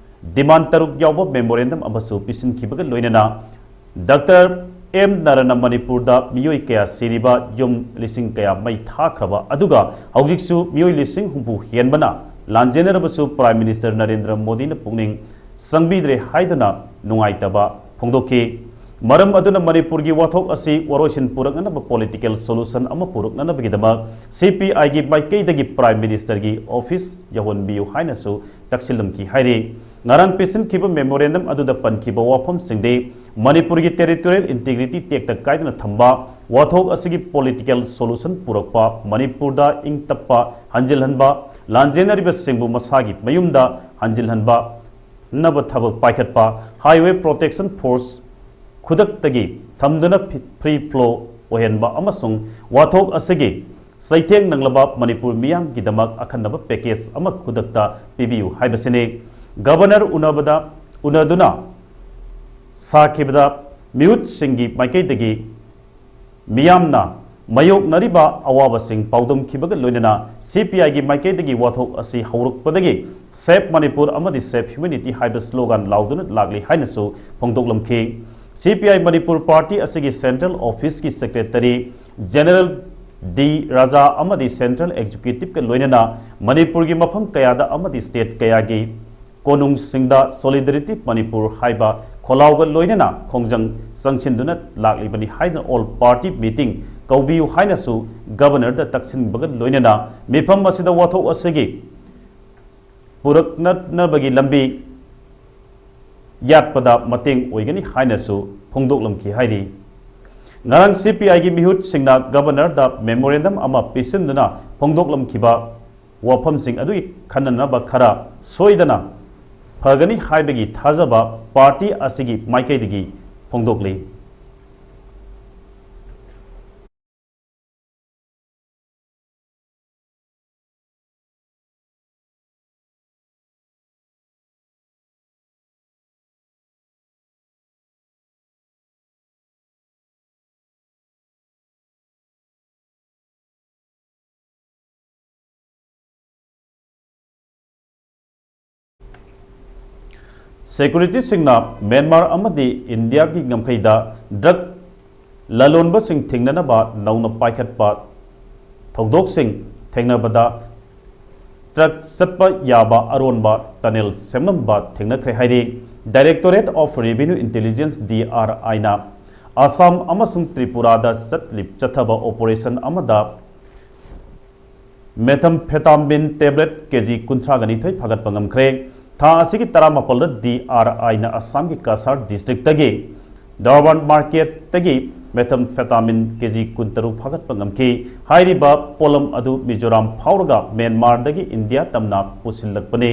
demand ꯇꯔꯨꯛ ꯌꯥꯎꯕ memorandum ꯑꯃꯁꯨ ꯄꯤꯁꯤꯟꯈꯤꯕꯒ ꯂꯣꯏꯅꯅ ꯗꯥꯛꯇꯔ ꯑꯦꯝ ꯅꯥꯔꯥꯅ ꯃꯅꯤꯄꯨꯔꯗ ꯃꯤꯑꯣꯏ ꯀꯌꯥ ꯁꯤꯔꯤꯕ, ꯌꯨꯝ ꯂꯤꯁꯤꯡ ꯀꯌꯥ ꯃꯩ ꯊꯥꯈ꯭ꯔꯕ, ꯑꯗꯨꯒ ꯍꯧꯖꯤꯛꯁꯨ ꯃꯤꯑꯣꯏ ꯂꯤꯁꯤꯡ ꯍꯨꯝꯐꯨ ꯍꯦꯟꯕꯅ ꯂꯥꯟꯖꯦꯟꯅꯔꯕꯁꯨ Prime Minister ꯅꯔꯦꯟꯗ꯭ꯔ ꯃꯣꯗꯤꯅ ꯄꯨꯛꯅꯤꯡ ꯆꯪꯕꯤꯗ꯭ꯔꯦ ꯍꯥꯏꯗꯨꯅ ꯅꯨꯡꯉꯥꯏꯇꯕ ꯐꯣꯡꯗꯣꯛꯈꯤ꯫ ꯃꯔꯝ ꯑꯗꯨꯅ ꯃꯅꯤꯄꯨꯔꯒꯤ ꯋꯥꯊꯣꯛ ꯑꯁꯤ ꯋꯥꯔꯣꯏꯁꯤꯟ ꯄꯨꯔꯛꯅꯅꯕ political solution ꯑꯃ ꯄꯨꯔꯛꯅꯅꯕꯒꯤꯗꯃꯛ ꯁꯤ ꯄꯤ ꯑꯥꯏꯒꯤ ꯃꯥꯏꯀꯩꯗꯒꯤ Prime Minister ꯒꯤ office ꯌꯧꯍꯟꯕꯤꯌꯨ ꯍꯥꯏꯅꯁꯨ ꯇꯛꯁꯤꯜꯂꯝꯈꯤ ꯍꯥꯏꯔꯤ꯫ ꯉꯔꯥꯡ ꯄꯤꯁꯤꯟꯈꯤꯕ memorandum ꯑꯗꯨꯗ ꯄꯟꯈꯤꯕ ꯋꯥꯐꯝꯁꯤꯡꯗꯤ ꯃꯅꯤꯄꯨꯔꯒꯤ territorial integrity ꯇꯦꯛꯇ ꯀꯥꯏꯗꯅ ꯊꯝꯕ, ꯋꯥꯊꯣꯛ ꯑꯁꯤꯒꯤ political solution ꯄꯨꯔꯛꯄ, ꯃꯅꯤꯄꯨꯔꯗ ꯏꯪ ꯇꯞꯄ ꯍꯟꯖꯤꯜꯍꯟꯕ, ꯂꯥꯟꯖꯦꯟꯅꯔꯤꯕꯁꯤꯡꯕꯨ ꯃꯁꯥꯒꯤ ꯃꯌꯨꯝꯗ ꯍꯟꯖꯤꯜꯍꯟꯕ, ꯅꯕ ꯊꯕꯛ ꯄꯥꯏꯈꯠꯄ, Highway Protection Force ꯈꯨꯗꯛꯇꯒꯤ ꯊꯝꯗꯨꯅ free flow ꯑꯣꯏꯍꯟꯕ ꯑꯃꯁꯨꯡ ꯋꯥꯊꯣꯛ ꯑꯁꯤꯒꯤ ꯆꯩꯊꯦꯡ ꯅꯪꯂꯕ ꯃꯅꯤꯄꯨꯔ ꯃꯤꯌꯥꯝꯒꯤꯗꯃꯛ ꯑꯈꯟꯅꯕ package ꯑꯃ ꯈꯨꯗꯛꯇ ꯄꯤꯕꯤꯌꯨ ꯍꯥꯏꯕꯁꯤꯅꯤ꯫ Governor ꯎꯅꯕꯗ, ꯎꯅꯗꯨꯅ ꯁꯥꯈꯤꯕꯗ ꯃꯤꯍꯨꯠꯁꯤꯡꯒꯤ ꯃꯥꯏꯀꯩꯗꯒꯤ ꯃꯤꯌꯥꯝꯅ ꯃꯥꯌꯣꯛꯅꯔꯤꯕ ꯑꯋꯥꯕꯁꯤꯡ ꯄꯥꯎꯗꯝꯈꯤꯕꯒ ꯂꯣꯏꯅꯅ CPIꯒꯤ ꯃꯥꯏꯀꯩꯗꯒꯤ ꯋꯥꯊꯣꯛ ꯑꯁꯤ ꯍꯧꯔꯛꯄꯗꯒꯤ Save Manipur ꯑꯃꯗꯤ Save Humanity ꯍꯥꯏꯕ slogan ꯂꯥꯎꯗꯨꯅ ꯂꯥꯛꯂꯤ ꯍꯥꯏꯅꯁꯨ ꯐꯣꯡꯗꯣꯛꯂꯝꯈꯤ꯫ CPI Manipur Party ꯑꯁꯤꯒꯤ Central Officeꯀꯤ Secretary General D ꯔꯥꯖꯥ ꯑꯃꯗꯤ Central Executiveꯀ ꯂꯣꯏꯅꯅ ꯃꯅꯤꯄꯨꯔꯒꯤ ꯃꯐꯝ ꯀꯌꯥꯗ ꯑꯃꯗꯤ state ꯀꯌꯥꯒꯤ ꯀꯣꯅꯨꯡꯁꯤꯡꯗ Solidarity Manipur ꯍꯥꯏꯕ ꯈꯣꯜꯂꯥꯎꯒ ꯂꯣꯏꯅꯅ ꯈꯣꯡꯖꯪ ꯆꯪꯁꯤꯟꯗꯨꯅ ꯂꯥꯛꯂꯤꯕꯅꯤ ꯍꯥꯏꯗꯨꯅ all party meeting ꯀꯧꯕꯤꯌꯨ ꯍꯥꯏꯅꯁꯨ Governorꯗ ꯇꯛꯁꯤꯟꯕꯒ ꯂꯣꯏꯅꯅ ꯃꯤꯐꯝ ꯑꯁꯤꯗ ꯋꯥꯊꯣꯛ ꯑꯁꯤꯒꯤ ꯄꯨꯔꯛꯅꯅꯕꯒꯤ ꯂꯝꯕꯤ ꯌꯥꯠꯄꯗ ꯃꯇꯦꯡ ꯑꯣꯏꯒꯅꯤ ꯍꯥꯏꯅꯁꯨ ꯐꯣꯡꯗꯣꯛꯂꯝꯈꯤ ꯍꯥꯏꯔꯤ꯫ ꯉꯔꯥꯡ CPIꯒꯤ ꯃꯤꯍꯨꯠꯁꯤꯡꯅ Governorꯗ memorandum ꯑꯃ ꯄꯤꯁꯤꯟꯗꯨꯅ ꯐꯣꯡꯗꯣꯛꯂꯝꯈꯤꯕ ꯋꯥꯐꯝꯁꯤꯡ ꯑꯗꯨꯒꯤ ꯈꯟꯅꯅꯕ ꯈꯔ ꯁꯣꯏꯗꯅ ꯐꯒꯅꯤ ꯍꯥꯏꯕꯒꯤ ꯊꯥꯖꯕ party ꯑꯁꯤꯒꯤ ꯃꯥꯏꯀꯩꯗꯒꯤ ꯐꯣꯡꯗꯣꯛꯂꯤ꯫ Securityꯁꯤꯡꯅ ꯃ꯭ꯌꯥꯟꯃꯥꯔ ꯑꯃꯗꯤ ꯏꯟꯗꯤꯌꯥꯒꯤ ꯉꯝꯈꯩꯗ drug ꯂꯂꯣꯟꯕꯁꯤꯡ ꯊꯤꯡꯅꯅꯕ ꯅꯧꯅ ꯄꯥꯏꯈꯠꯄ ꯊꯧꯗꯣꯛꯁꯤꯡ ꯊꯦꯡꯅꯕꯗ truck ꯆꯠꯄ ꯌꯥꯕ ꯑꯔꯣꯟꯕ tunnel ꯁꯦꯝꯂꯝꯕ ꯊꯦꯡꯅꯈ꯭ꯔꯦ ꯍꯥꯏꯔꯤ꯫ Directorate of Revenue Intelligence, DRIꯅ Assam ꯑꯃꯁꯨꯡ ꯇ꯭ꯔꯤꯄꯨꯔꯥꯗ ꯆꯠꯂꯤ, ꯆꯠꯊꯕ operation ꯑꯃꯗ Methamphetamine tablet ꯀꯦꯖꯤ ꯀꯨꯟꯊ꯭ꯔꯥꯒ ꯅꯤꯊꯣꯏ ꯐꯥꯒꯠꯄ ꯉꯝꯈ꯭ꯔꯦ꯫ ꯊꯥ ꯑꯁꯤꯒꯤ ꯇꯔꯥꯃꯥꯄꯜꯗ ꯗꯤ ꯑꯥꯔ ꯑꯥꯏꯅ ꯑꯁꯥꯝꯒꯤ ꯀꯁꯥꯔ ꯗꯤꯁꯇ꯭ꯔꯤꯛꯇꯒꯤ ꯗꯔꯕꯥꯟ ꯃꯥꯔꯀꯦꯠꯇꯒꯤ methamphetamine ꯀꯦꯖꯤ ꯀꯨꯟꯇꯔꯨꯛ ꯐꯥꯒꯠꯄ ꯉꯝꯈꯤ꯫ ꯍꯥꯏꯔꯤꯕ ꯄꯣꯠꯂꯝ ꯑꯗꯨ ꯃꯤꯖꯣꯔꯥꯝ ꯐꯥꯎꯔꯒ ꯃ꯭ꯌꯥꯟꯃꯥꯔꯗꯒꯤ ꯏꯟꯗꯤꯌꯥ ꯇꯝꯅ ꯄꯨꯁꯤꯜꯂꯛꯄꯅꯤ꯫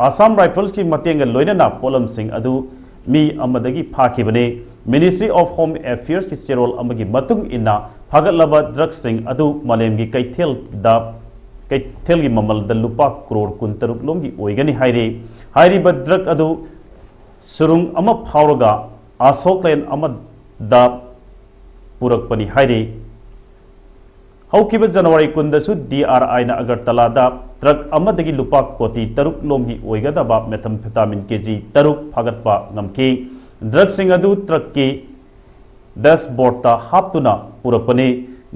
ꯑꯁꯥꯝ ꯔꯥꯏꯐꯜꯁꯀꯤ ꯃꯇꯦꯡꯒ ꯂꯣꯏꯅꯅ ꯄꯣꯠꯂꯝꯁꯤꯡ ꯑꯗꯨ ꯃꯤ ꯑꯃꯗꯒꯤ ꯐꯥꯈꯤꯕꯅꯤ꯫ Ministry of Home Affairsꯀꯤ ꯆꯦꯔꯣꯜ ꯑꯃꯒꯤ ꯃꯇꯨꯡ ꯏꯟꯅ, ꯐꯥꯒꯠꯂꯕ ꯗ꯭ꯔꯒꯁꯤꯡ ꯑꯗꯨ ꯃꯥꯂꯦꯝꯒꯤ ꯀꯩꯊꯦꯜꯗ, ꯀꯩꯊꯦꯜꯒꯤ ꯃꯃꯜꯗ ꯂꯨꯄꯥ ꯀ꯭ꯔꯣꯔ ꯀꯨꯟꯇꯔꯨꯛ ꯂꯣꯝꯒꯤ ꯑꯣꯏꯒꯅꯤ ꯍꯥꯏꯔꯤ꯫ ꯍꯥꯏꯔꯤꯕ ꯗ꯭ꯔꯒ ꯑꯗꯨ ꯁꯨꯔꯨꯡ ꯑꯃ ꯐꯥꯎꯔꯒ ꯑꯁꯣꯛ ꯂꯦꯟ ꯑꯃꯗ ꯄꯨꯔꯛꯄꯅꯤ ꯍꯥꯏꯔꯤ꯫ ꯍꯧꯈꯤꯕ ꯖꯅꯋꯥꯔꯤ ꯀꯨꯟꯗꯁꯨ ꯗꯤ ꯑꯥꯔ ꯑꯥꯏꯅ ꯑꯒꯔꯇꯂꯥꯗ ꯇ꯭ꯔꯛ ꯑꯃꯗꯒꯤ ꯂꯨꯄꯥ ꯀꯣꯇꯤ ꯇꯔꯨꯛ ꯂꯣꯝꯒꯤ ꯑꯣꯏꯒꯗꯕ methamphetamine ꯀꯦꯖꯤ ꯇꯔꯨꯛ ꯐꯥꯒꯠꯄ ꯉꯝꯈꯤ꯫ ꯗ꯭ꯔꯒꯁꯤꯡ ꯑꯗꯨ ꯇ꯭ꯔꯛꯀꯤ ꯗꯦꯁꯕꯣꯔꯗꯇ ꯍꯥꯞꯇꯨꯅ ꯄꯨꯔꯛꯄꯅꯤ꯫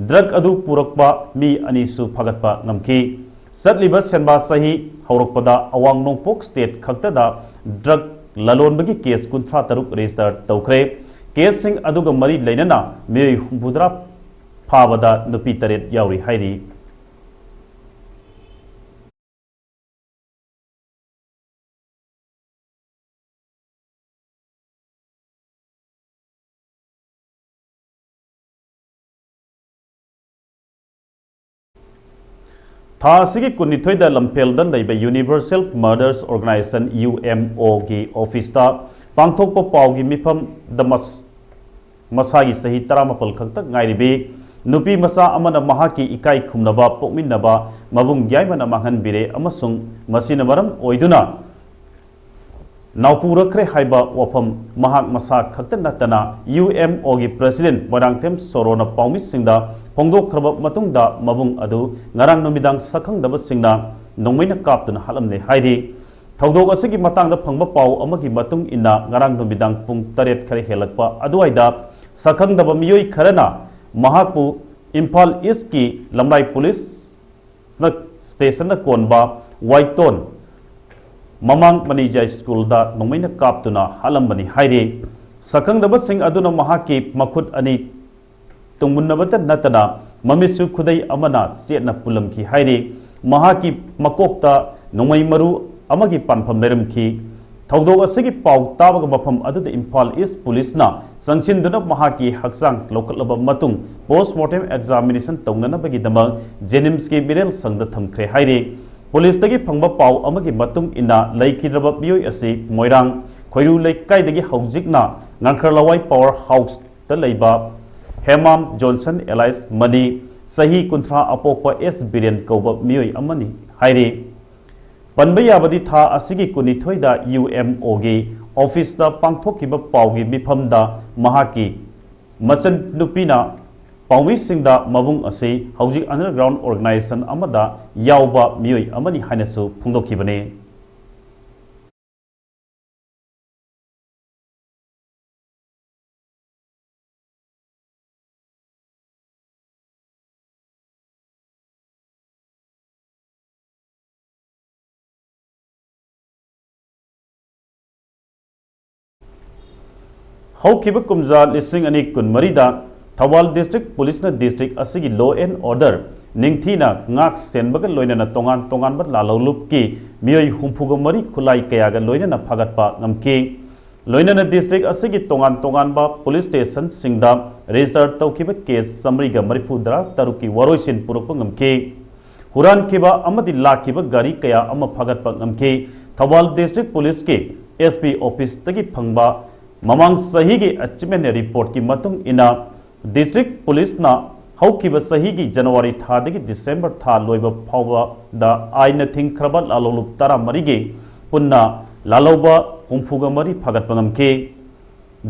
ꯗ꯭ꯔꯒ ꯑꯗꯨ ꯄꯨꯔꯛꯄ ꯃꯤ ꯑꯅꯤꯁꯨ ꯐꯥꯒꯠꯄ ꯉꯝꯈꯤ꯫ ꯆꯠꯂꯤꯕ ꯁꯦꯟꯕꯥ ꯆꯍꯤ ꯍꯧꯔꯛꯄꯗ ꯑꯋꯥꯡ ꯅꯣꯡꯄꯣꯛ ꯁ꯭ꯇꯦꯠ ꯈꯛꯇꯗ ꯗ꯭ꯔꯒ ꯂꯂꯣꯟꯕꯒꯤ ꯀꯦꯁ ꯀꯨꯟꯊ꯭ꯔꯥ ꯇꯔꯨꯛ ꯔꯦꯖꯤꯁꯇꯔ ꯇꯧꯈ꯭ꯔꯦ꯫ ꯀꯦꯁꯁꯤꯡ ꯑꯗꯨꯒ ꯃꯔꯤ ꯂꯩꯅꯅ ꯃꯤꯑꯣꯏ ꯍꯨꯝꯐꯨꯇꯔꯥ ꯐꯥꯕꯗ ꯅꯨꯄꯤ ꯇꯔꯦꯠ ꯌꯥꯎꯔꯤ ꯍꯥꯏꯔꯤ꯫ ꯊꯥ ꯑꯁꯤꯒꯤ ꯀꯨꯟꯅꯤꯊꯣꯏꯗ ꯂꯝꯐꯦꯜꯗ ꯂꯩꯕ Universal Mothers Organization, UMOꯒꯤ ꯑꯣꯐꯤꯁꯇ ꯄꯥꯡꯊꯣꯛꯄ ꯄꯥꯎꯒꯤ ꯃꯤꯐꯝꯗ ꯃꯁ-, ꯃꯁꯥꯒꯤ ꯆꯍꯤ ꯇꯔꯥꯃꯥꯄꯜ ꯈꯛꯇ ꯉꯥꯏꯔꯤꯕꯤ ꯅꯨꯄꯤ ꯃꯆꯥ ꯑꯃꯅ ꯃꯍꯥꯛꯀꯤ ꯏꯀꯥꯏ ꯈꯨꯝꯅꯕ ꯄꯣꯛꯃꯤꯟꯅꯕ ꯃꯕꯨꯡ ꯌꯥꯏꯃꯅ ꯃꯥꯡꯍꯟꯕꯤꯔꯦ ꯑꯃꯁꯨꯡ ꯃꯁꯤꯅ ꯃꯔꯝ ꯑꯣꯏꯗꯨꯅ ꯅꯥꯎꯄꯨꯔꯛꯈ꯭ꯔꯦ ꯍꯥꯏꯕ ꯋꯥꯐꯝ ꯃꯍꯥꯛ ꯃꯁꯥ ꯈꯛꯇ ꯅꯠꯇꯅ UMOꯒꯤ president ꯃꯣꯏꯔꯥꯡꯊꯦꯝ ꯁꯣꯔꯣꯅ ꯄꯥꯎꯃꯤꯁꯤꯡꯗ ꯐꯣꯡꯗꯣꯛꯈ꯭ꯔꯕ ꯃꯇꯨꯡꯗ ꯃꯕꯨꯡ ꯑꯗꯨ ꯉꯔꯥꯡ ꯅꯨꯃꯤꯗꯥꯡ ꯁꯛꯈꯪꯗꯕꯁꯤꯡꯅ ꯅꯣꯡꯃꯩꯅ ꯀꯥꯞꯇꯨꯅ ꯍꯥꯠꯂꯝꯂꯦ ꯍꯥꯏꯔꯤ꯫ ꯊꯧꯗꯣꯛ ꯑꯁꯤꯒꯤ ꯃꯇꯥꯡꯗ ꯐꯪꯕ ꯄꯥꯎ ꯑꯃꯒꯤ ꯃꯇꯨꯡ ꯏꯟꯅ ꯉꯔꯥꯡ ꯅꯨꯃꯤꯗꯥꯡ ꯄꯨꯡ ꯇꯔꯦꯠ ꯈꯔ ꯍꯦꯜꯂꯛꯄ ꯑꯗꯨꯋꯥꯏꯗ ꯁꯛꯈꯪꯗꯕ ꯃꯤꯑꯣꯏ ꯈꯔꯅ ꯃꯍꯥꯛꯄꯨ ꯏꯝꯐꯥꯜ ꯏꯁꯀꯤ ꯂꯝꯂꯥꯏ ꯄꯨꯂꯤꯁ ꯁ꯭ꯇꯦꯁꯟꯗ ꯀꯣꯟꯕ ꯋꯥꯏꯇꯣꯟ ꯃꯃꯥꯡ ꯃꯅꯤꯖꯥꯏ ꯁ꯭ꯀꯨꯜꯗ ꯅꯣꯡꯃꯩꯅ ꯀꯥꯞꯇꯨꯅ ꯍꯥꯠꯂꯝꯕꯅꯤ ꯍꯥꯏꯔꯤ꯫ ꯁꯛꯈꯪꯗꯕꯁꯤꯡ ꯑꯗꯨꯅ ꯃꯍꯥꯛꯀꯤ ꯃꯈꯨꯠ ꯑꯅꯤ ꯇꯨꯡꯃꯨꯟꯅꯕꯇ ꯅꯠꯇꯅ ꯃꯃꯤꯠꯁꯨ ꯈꯨꯗꯩ ꯑꯃꯅ ꯆꯦꯠꯅ ꯄꯨꯜꯂꯝꯈꯤ ꯍꯥꯏꯔꯤ꯫ ꯃꯍꯥꯛꯀꯤ ꯃꯀꯣꯛꯇ ꯅꯣꯡꯃꯩ ꯃꯔꯨ ꯑꯃꯒꯤ ꯄꯥꯟꯐꯝ ꯂꯩꯔꯝꯈꯤ꯫ ꯊꯧꯗꯣꯛ ꯑꯁꯤꯒꯤ ꯄꯥꯎ ꯇꯥꯕꯒ ꯃꯐꯝ ꯑꯗꯨꯗ ꯏꯝꯐꯥꯜ ꯏꯁ ꯄꯨꯂꯤꯁꯅ ꯆꯪꯁꯤꯟꯗꯨꯅ ꯃꯍꯥꯛꯀꯤ ꯍꯛꯆꯥꯡ ꯂꯧꯈꯠꯂꯕ ꯃꯇꯨꯡ ꯄꯣꯁꯃꯣꯔꯇꯦꯝ ꯑꯦꯛꯖꯥꯃꯤꯅꯦꯁꯟ ꯇꯧꯅꯅꯕꯒꯤꯗꯃꯛ ꯖꯦꯅꯤꯝꯁꯀꯤ ꯃꯤꯔꯦꯜ ꯁꯪꯗ ꯊꯝꯈ꯭ꯔꯦ ꯍꯥꯏꯔꯤ꯫ ꯄꯨꯂꯤꯁꯇꯒꯤ ꯐꯪꯕ ꯄꯥꯎ ꯑꯃꯒꯤ ꯃꯇꯨꯡ ꯏꯟꯅ ꯂꯩꯈꯤꯗ꯭ꯔꯕ ꯃꯤꯑꯣꯏ ꯑꯁꯤ ꯃꯣꯏꯔꯥꯡ ꯈꯣꯏꯔꯨ ꯂꯩꯀꯥꯏꯗꯒꯤ ꯍꯧꯖꯤꯛꯅ ꯉꯥꯡꯈ꯭ꯔꯂꯋꯥꯏ ꯄꯋꯥꯔ ꯍꯥꯎꯁꯇ ꯂꯩꯕ ꯍꯦꯃꯥꯝ ꯖꯣꯟꯁꯟ ꯑꯦꯂꯥꯏꯁ ꯃꯅꯤ, ꯆꯍꯤ ꯀꯨꯟꯊ꯭ꯔꯥ ꯑꯄꯣꯛꯄ ꯑꯦꯁ ꯕꯤꯔꯦꯟ ꯀꯧꯕ ꯃꯤꯑꯣꯏ ꯑꯃꯅꯤ ꯍꯥꯏꯔꯤ꯫ ꯄꯟꯕ ꯌꯥꯕꯗꯤ ꯊꯥ ꯑꯁꯤꯒꯤ ꯀꯨꯟꯅꯤꯊꯣꯏꯗ ꯌꯨ ꯑꯦꯝ ꯑꯣꯒꯤ ꯑꯣꯐꯤꯁꯇ ꯄꯥꯡꯊꯣꯛꯈꯤꯕ ꯄꯥꯎꯒꯤ ꯃꯤꯐꯝꯗ ꯃꯍꯥꯛꯀꯤ ꯃꯆꯟꯅꯨꯄꯤꯅ ꯄꯥꯎꯃꯤꯁꯤꯡꯗ ꯃꯕꯨꯡ ꯑꯁꯤ ꯍꯧꯖꯤꯛ underground organization ꯑꯃꯗ ꯌꯥꯎꯕ ꯃꯤꯑꯣꯏ ꯑꯃꯅꯤ ꯍꯥꯏꯅꯁꯨ ꯐꯣꯡꯗꯣꯛꯈꯤꯕꯅꯤ꯫ ꯍꯧꯈꯤꯕ ꯀꯨꯝꯖꯥ ꯂꯤꯁꯤꯡ ꯑꯅꯤ ꯀꯨꯟꯃꯔꯤꯗ ꯊꯧꯕꯥꯜ ꯗꯤꯁꯇ꯭ꯔꯤꯛ ꯄꯨꯂꯤꯁꯅ ꯗꯤꯁꯇ꯭ꯔꯤꯛ ꯑꯁꯤꯒꯤ law and order ꯅꯤꯡꯊꯤꯅ ꯉꯥꯛ ꯁꯦꯟꯕꯒ ꯂꯣꯏꯅꯅ ꯇꯣꯉꯥꯟ ꯇꯣꯉꯥꯟꯕ ꯂꯥꯜꯍꯧꯂꯨꯞꯀꯤ ꯃꯤꯑꯣꯏ ꯍꯨꯝꯐꯨꯒ ꯃꯔꯤ ꯈꯨꯠꯂꯥꯏ ꯀꯌꯥꯒ ꯂꯣꯏꯅꯅ ꯐꯥꯒꯠꯄ ꯉꯝꯈꯤ꯫ ꯂꯣꯏꯅꯅ ꯗꯤꯁꯇ꯭ꯔꯤꯛ ꯑꯁꯤꯒꯤ ꯇꯣꯉꯥꯟ ꯇꯣꯉꯥꯟꯕ ꯄꯨꯂꯤꯁ ꯁ꯭ꯇꯦꯁꯟꯁꯤꯡꯗ ꯔꯦꯖꯤꯁꯇꯔ ꯇꯧꯈꯤꯕ ꯀꯦꯁ ꯆꯥꯃꯔꯤꯒ ꯃꯔꯤꯐꯨꯇꯔꯥ ꯇꯔꯨꯛꯀꯤ ꯋꯥꯔꯣꯏꯁꯤꯟ ꯄꯨꯔꯛꯄ ꯉꯝꯈꯤ꯫ ꯍꯨꯔꯥꯟꯈꯤꯕ ꯑꯃꯗꯤ ꯂꯥꯛꯈꯤꯕ ꯒꯥꯔꯤ ꯀꯌꯥ ꯑꯃ ꯐꯥꯒꯠꯄ ꯉꯝꯈꯤ꯫ ꯊꯧꯕꯥꯜ ꯗꯤꯁꯇ꯭ꯔꯤꯛ ꯄꯨꯂꯤꯁꯀꯤ ꯑꯦꯁ ꯄꯤ ꯑꯣꯐꯤꯁꯇꯒꯤ ꯐꯪꯕ ꯃꯃꯥꯡ ꯆꯍꯤꯒꯤ ꯑꯦꯆꯤꯞꯃꯦꯟ ꯔꯤꯄꯣꯔꯠꯀꯤ ꯃꯇꯨꯡ ꯏꯟꯅ, ꯗꯤꯁꯇ꯭ꯔꯤꯛ ꯄꯨꯂꯤꯁꯅ ꯍꯧꯈꯤꯕ ꯆꯍꯤꯒꯤ ꯖꯅꯋꯥꯔꯤ ꯊꯥꯗꯒꯤ ꯗꯤꯁꯦꯝꯕꯔ ꯊꯥ ꯂꯣꯏꯕ ꯐꯥꯎꯕꯗ ꯑꯥꯏꯟꯅ ꯊꯤꯡꯈ꯭ꯔꯕ ꯂꯥꯜꯍꯧꯂꯨꯞ ꯇꯔꯥꯃꯔꯤꯒꯤ ꯄꯨꯟꯅ ꯂꯥꯜꯍꯧꯕ ꯍꯨꯝꯐꯨꯒ ꯃꯔꯤ ꯐꯥꯒꯠꯄ ꯉꯝꯈꯤ꯫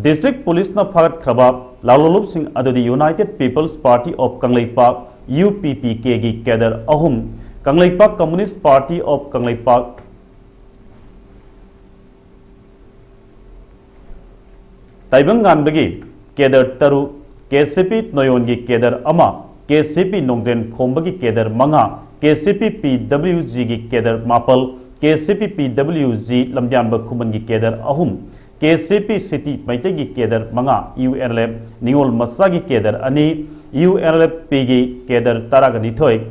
ꯗꯤꯁꯇ꯭ꯔꯤꯛ ꯄꯨꯂꯤꯁꯅ ꯐꯥꯒꯠꯈ꯭ꯔꯕ ꯂꯥꯜꯍꯧꯂꯨꯞꯁꯤꯡ ꯑꯗꯨꯗꯤ United People's Party of Kangleipak, U P P ꯀꯦꯒꯤ ꯀꯦꯗꯔ ꯑꯍꯨꯝ, Kangleipak Communist Party of Kangleipak, ꯇꯥꯏꯕꯪꯉꯥꯟꯕꯒꯤ ꯀꯦꯗꯔ ꯇꯔꯨꯛ, ꯀꯦ ꯁꯤ ꯄꯤ ꯅꯣꯌꯣꯟꯒꯤ ꯀꯦꯗꯔ ꯑꯃ, ꯀꯦ ꯁꯤ ꯄꯤ ꯅꯣꯡꯗ꯭ꯔꯦꯟ ꯈꯣꯝꯕꯒꯤ ꯀꯦꯗꯔ ꯃꯉꯥ, ꯀꯦ ꯁꯤ ꯄꯤ ꯄꯤ ꯗꯕ꯭ꯂꯤꯎ ꯖꯤꯒꯤ ꯀꯦꯗꯔ ꯃꯥꯄꯜ, ꯀꯦ ꯁꯤ ꯄꯤ ꯄꯤ ꯗꯕ꯭ꯂꯤꯎ ꯖꯤ ꯂꯝꯖꯥꯟꯕ ꯈꯨꯃꯟꯒꯤ ꯀꯦꯗꯔ ꯑꯍꯨꯝ, ꯀꯦ ꯁꯤ ꯄꯤ ꯁꯤꯇꯤ ꯃꯩꯇꯩꯒꯤ ꯀꯦꯗꯔ ꯃꯉꯥ, ꯌꯨ ꯑꯦꯟ ꯑꯦꯜ ꯑꯦꯐ ꯅꯤꯉꯣꯜ ꯃꯆꯥꯒꯤ ꯀꯦꯗꯔ ꯑꯅꯤ, ULFPꯒꯤ cadre ꯇꯔꯥꯒ ꯅꯤꯊꯣꯏ,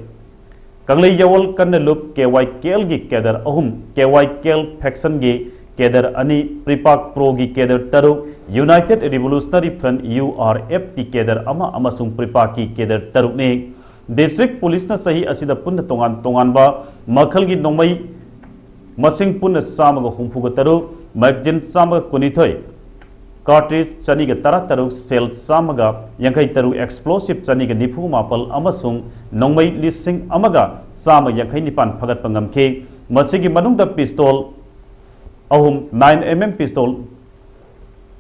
ꯀꯪꯂꯩ ꯌꯥꯋꯜ ꯀꯟꯅ ꯂꯨꯞ KYKLꯒꯤ cadre ꯑꯍꯨꯝ, KYKL factionꯒꯤ cadre ꯑꯅꯤ, PREPAK Proꯒꯤ cadre ꯇꯔꯨꯛ, United Revolutionary Front URFꯀꯤ cadre ꯑꯃ ꯑꯃꯁꯨꯡ PREPAKꯀꯤ cadre ꯇꯔꯨꯛꯅꯤ꯫ District Policeꯅ ꯆꯍꯤ ꯑꯁꯤꯗ ꯄꯨꯟꯅ ꯇꯣꯉꯥꯟ ꯇꯣꯉꯥꯟꯕ ꯃꯈꯜꯒꯤ ꯅꯣꯡꯃꯩ ꯃꯁꯤꯡ ꯄꯨꯟꯅ ꯆꯥꯝꯃꯒ ꯍꯨꯝꯐꯨꯒ ꯇꯔꯨꯛ, magazine ꯆꯥꯝꯃꯒ ꯀꯨꯟꯅꯤꯊꯣꯏ, cartridge ꯆꯅꯤꯒ ꯇꯔꯥꯇꯔꯨꯛ, shell ꯆꯥꯝꯃꯒ ꯌꯥꯡꯈꯩ ꯇꯔꯨꯛ, explosive ꯆꯅꯤꯒ ꯅꯤꯐꯨ ꯃꯥꯄꯜ ꯑꯃꯁꯨꯡ ꯅꯣꯡꯃꯩ ꯂꯤꯁꯤꯡ ꯑꯃꯒ ꯆꯥꯝꯃ ꯌꯥꯡꯈꯩ ꯅꯤꯄꯥꯟ ꯐꯥꯒꯠꯄ ꯉꯝꯈꯤ꯫ ꯃꯁꯤꯒꯤ ꯃꯅꯨꯡꯗ pistol ꯑꯍꯨꯝ, nine MM pistol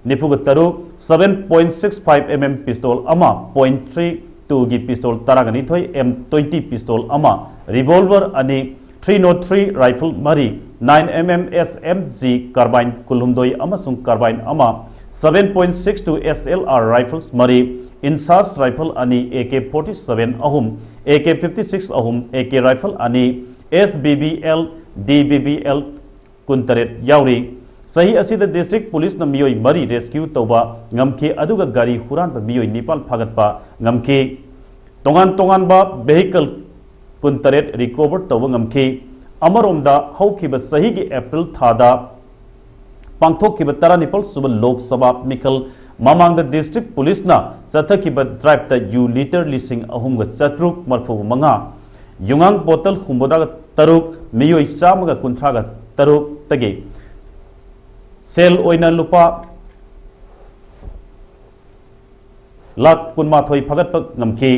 ꯅꯤꯐꯨꯒ ꯇꯔꯨꯛ, seven point six five MM pistol ꯑꯃ, point three twoꯒꯤ pistol ꯇꯔꯥꯒ ꯅꯤꯊꯣꯏ, M twenty pistol ꯑꯃ, revolver ꯑꯅꯤ, three nought three rifle ꯃꯔꯤ, nine MM SMG carbine ꯀꯨꯟꯍꯨꯝꯗꯣꯏ ꯑꯃꯁꯨꯡ carbine ꯑꯃ, seven point six two SLR rifles ꯃꯔꯤ, INSAS rifle ꯑꯅꯤ, AK forty seven ꯑꯍꯨꯝ, AK fifty six ꯑꯍꯨꯝ, AK rifle ꯑꯅꯤ, SBBL, DBBL ꯀꯨꯟꯇꯔꯦꯠ ꯌꯥꯎꯔꯤ꯫ ꯆꯍꯤ ꯑꯁꯤꯗ District Policeꯅ ꯃꯤꯑꯣꯏ ꯃꯔꯤ rescue ꯇꯧꯕ ꯉꯝꯈꯤ, ꯑꯗꯨꯒ ꯒꯥꯔꯤ ꯍꯨꯔꯥꯟꯕ ꯃꯤꯑꯣꯏ ꯅꯤꯄꯥꯟ ꯐꯥꯒꯠꯄ ꯉꯝꯈꯤ꯫ ꯇꯣꯉꯥꯟ ꯇꯣꯉꯥꯟꯕ vehicle ꯀꯨꯟꯇꯔꯦꯠ recover ꯇꯧꯕ ꯉꯝꯈꯤ꯫ ꯑꯃꯔꯣꯝꯗ, ꯍꯧꯈꯤꯕ ꯆꯍꯤꯒꯤ April ꯊꯥꯗ ꯄꯥꯡꯊꯣꯛꯈꯤꯕ ꯇꯔꯥꯅꯤꯄꯥꯜ ꯁꯨꯕ ꯂꯣꯛ ꯁꯚꯥ ꯃꯤꯈꯜ ꯃꯃꯥꯡꯗ District Policeꯅ ꯆꯠꯊꯈꯤꯕ driveꯇ ꯌꯨ litre ꯂꯤꯁꯤꯡ ꯑꯍꯨꯝꯒ ꯆꯥꯇ꯭ꯔꯨꯛ ꯃꯔꯤꯐꯨ ꯃꯉꯥ, ꯌꯨꯉꯥꯡ bottle ꯍꯨꯝꯐꯨꯇꯔꯥꯒ ꯇꯔꯨꯛ, ꯃꯤꯑꯣꯏ ꯆꯥꯝꯃꯒ ꯀꯨꯟꯊ꯭ꯔꯥꯒ ꯇꯔꯨꯛꯇꯒꯤ ꯁꯦꯜ ꯑꯣꯏꯅ ꯂꯨꯄꯥ ꯂꯥꯈ ꯀꯨꯟꯃꯥꯊꯣꯏ ꯐꯥꯒꯠꯄ ꯉꯝꯈꯤ꯫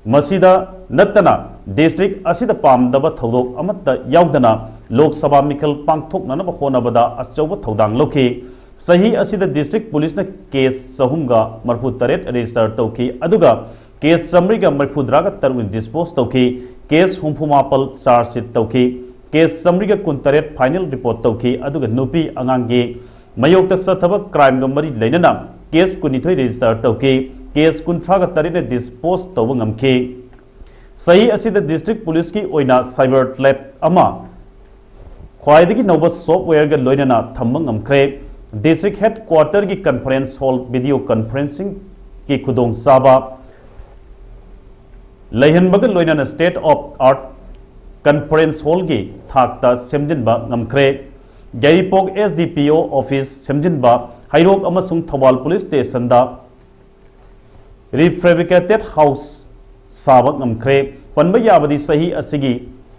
ꯃꯁꯤꯗ ꯅꯠꯇꯅ district ꯑꯁꯤꯗ ꯄꯥꯝꯗꯕ ꯊꯧꯗꯣꯛ ꯑꯃꯠꯇ ꯌꯥꯎꯗꯅ ꯂꯣꯛ ꯁꯚꯥ ꯃꯤꯈꯜ ꯄꯥꯡꯊꯣꯛꯅꯅꯕ ꯍꯣꯠꯅꯕꯗ ꯑꯆꯧꯕ ꯊꯧꯗꯥꯡ ꯂꯧꯈꯤ꯫ ꯆꯍꯤ ꯑꯁꯤꯗ District Policeꯅ case ꯆꯍꯨꯝꯒ ꯃꯔꯤꯐꯨꯇꯔꯦꯠ register ꯇꯧꯈꯤ, ꯑꯗꯨꯒ case ꯆꯥꯃꯔꯤꯒ ꯃꯔꯤꯐꯨꯇꯔꯥꯒ ꯇꯔꯨꯛꯅ dispose ꯇꯧꯈꯤ꯫ Case ꯍꯨꯝꯐꯨ ꯃꯥꯄꯜ charge sheet ꯇꯧꯈꯤ꯫ Case ꯆꯥꯃꯔꯤꯒ ꯀꯨꯟꯇꯔꯦꯠ final report ꯇꯧꯈꯤ, ꯑꯗꯨꯒ ꯅꯨꯄꯤ ꯑꯉꯥꯡꯒꯤ ꯃꯥꯌꯣꯛꯇ ꯆꯠꯊꯕ crimeꯒ ꯃꯔꯤ ꯂꯩꯅꯅ case ꯀꯨꯟꯅꯤꯊꯣꯏ register ꯇꯧꯈꯤ꯫ Case ꯀꯨꯟꯊ꯭ꯔꯥꯒ ꯇꯔꯦꯠꯅ dispose ꯇꯧꯕ ꯉꯝꯈꯤ꯫ ꯆꯍꯤ ꯑꯁꯤꯗ District Policeꯀꯤ ꯑꯣꯏꯅ cyber lab ꯑꯃ ꯈ꯭ꯋꯥꯏꯗꯒꯤ ꯅꯧꯕ softwareꯒ ꯂꯣꯏꯅꯅ ꯊꯝꯕ ꯉꯝꯈ꯭ꯔꯦ꯫ District Headquarterꯒꯤ conference hall video conferencingꯒꯤ ꯈꯨꯗꯣꯡꯆꯥꯕ ꯂꯩꯍꯟꯕꯒ ꯂꯣꯏꯅꯅ State of Art Conference Hallꯒꯤ ꯊꯥꯛꯇ ꯁꯦꯝꯖꯤꯟꯕ ꯉꯝꯈ꯭ꯔꯦ꯫ ꯌꯥꯏꯔꯤꯄꯣꯛ S D P O office ꯁꯦꯝꯖꯤꯟꯕ, ꯍꯩꯔꯣꯛ ꯑꯃꯁꯨꯡ ꯊꯧꯕꯥꯜ police stationꯗ refabricated house ꯁꯥꯕ ꯉꯝꯈ꯭ꯔꯦ꯫ ꯄꯟꯕ ꯌꯥꯕꯗꯤ ꯆꯍꯤ ꯑꯁꯤꯒꯤ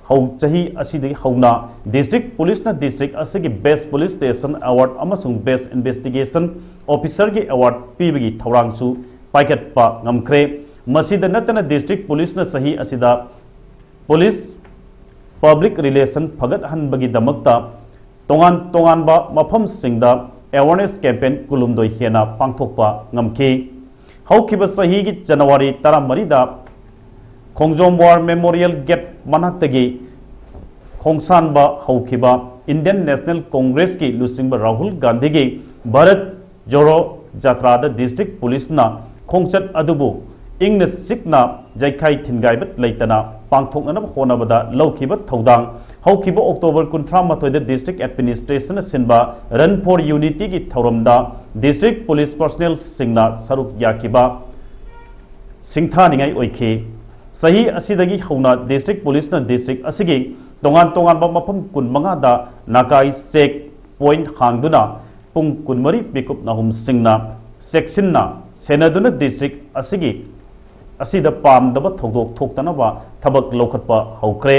ꯍꯧ-, ꯆꯍꯤ ꯑꯁꯤꯗꯒꯤ ꯍꯧꯅ district policeꯅ district ꯑꯁꯤꯒꯤ Best Police Station Award ꯑꯃꯁꯨꯡ Best Investigation Officerꯒꯤ award ꯄꯤꯕꯒꯤ ꯊꯧꯔꯥꯡꯁꯨ ꯄꯥꯏꯈꯠꯄ ꯉꯝꯈ꯭ꯔꯦ꯫ ꯃꯁꯤꯗ ꯅꯠꯇꯅ district policeꯅ ꯆꯍꯤ ꯑꯁꯤꯗ police public relation ꯐꯒꯠꯍꯟꯕꯒꯤꯗꯃꯛꯇ ꯇꯣꯉꯥꯟ ꯇꯣꯉꯥꯟꯕ ꯃꯐꯝꯁꯤꯡꯗ awareness campaign ꯀꯨꯟꯍꯨꯝꯗꯣꯏ ꯍꯦꯟꯅ ꯄꯥꯡꯊꯣꯛꯄ ꯉꯝꯈꯤ꯫ ꯍꯧꯈꯤꯕ ꯆꯍꯤꯒꯤ January ꯇꯔꯥꯃꯔꯤꯗ ꯈꯣꯡꯖꯣꯝ War Memorial Gate ꯃꯅꯥꯛꯇꯒꯤ ꯈꯣꯡꯁꯥꯟꯕ ꯍꯧꯈꯤꯕ Indian National Congressꯀꯤ ꯂꯨꯆꯤꯡꯕ ꯔꯥꯍꯨꯜ ꯒꯥꯟꯙꯤꯒꯤ ꯚꯥꯔꯠ ꯖꯣꯔꯣ ꯖꯥꯇ꯭ꯔꯥꯗ district policeꯅ ꯈꯣꯡꯆꯠ ꯑꯗꯨꯕꯨ ꯏꯪꯅ ꯆꯤꯛꯅ ꯌꯩꯈꯥꯏ ꯊꯤꯟꯒꯥꯏꯕ ꯂꯩꯇꯅ ꯄꯥꯡꯊꯣꯛꯅꯅꯕ ꯍꯣꯠꯅꯕꯗ ꯂꯧꯈꯤꯕ ꯊꯧꯗꯥꯡ, ꯍꯧꯈꯤꯕ October ꯀꯨꯟꯊ꯭ꯔꯥ ꯃꯥꯊꯣꯏꯗ district administrationꯅ ꯁꯤꯟꯕ Run for Unityꯒꯤ ꯊꯧꯔꯝꯗ district police personnelꯁꯤꯡꯅ ꯁꯔꯨꯛ ꯌꯥꯈꯤꯕ ꯁꯤꯡꯊꯥꯅꯤꯡꯉꯥꯏ ꯑꯣꯏꯈꯤ꯫ ꯆꯍꯤ ꯑꯁꯤꯗꯒꯤ ꯍꯧꯅ district policeꯅ district ꯑꯁꯤꯒꯤ ꯇꯣꯉꯥꯟ ꯇꯣꯉꯥꯟꯕ ꯃꯐꯝ ꯀꯨꯟꯃꯉꯥꯗ ꯅꯥꯀꯥꯏ check point ꯍꯥꯡꯗꯨꯅ ꯄꯨꯡ ꯀꯨꯟꯃꯔꯤ ꯃꯤꯀꯨꯞ ꯅꯥꯍꯨꯝꯁꯤꯡꯅ ꯆꯦꯛꯁꯤꯟꯅ ꯁꯦꯟꯅꯗꯨꯅ district ꯑꯁꯤꯒꯤ, ꯑꯁꯤꯗ ꯄꯥꯝꯗꯕ ꯊꯧꯗꯣꯛ ꯊꯣꯛꯇꯅꯕ ꯊꯕꯛ ꯂꯧꯈꯠꯄ ꯍꯧꯈ꯭ꯔꯦ꯫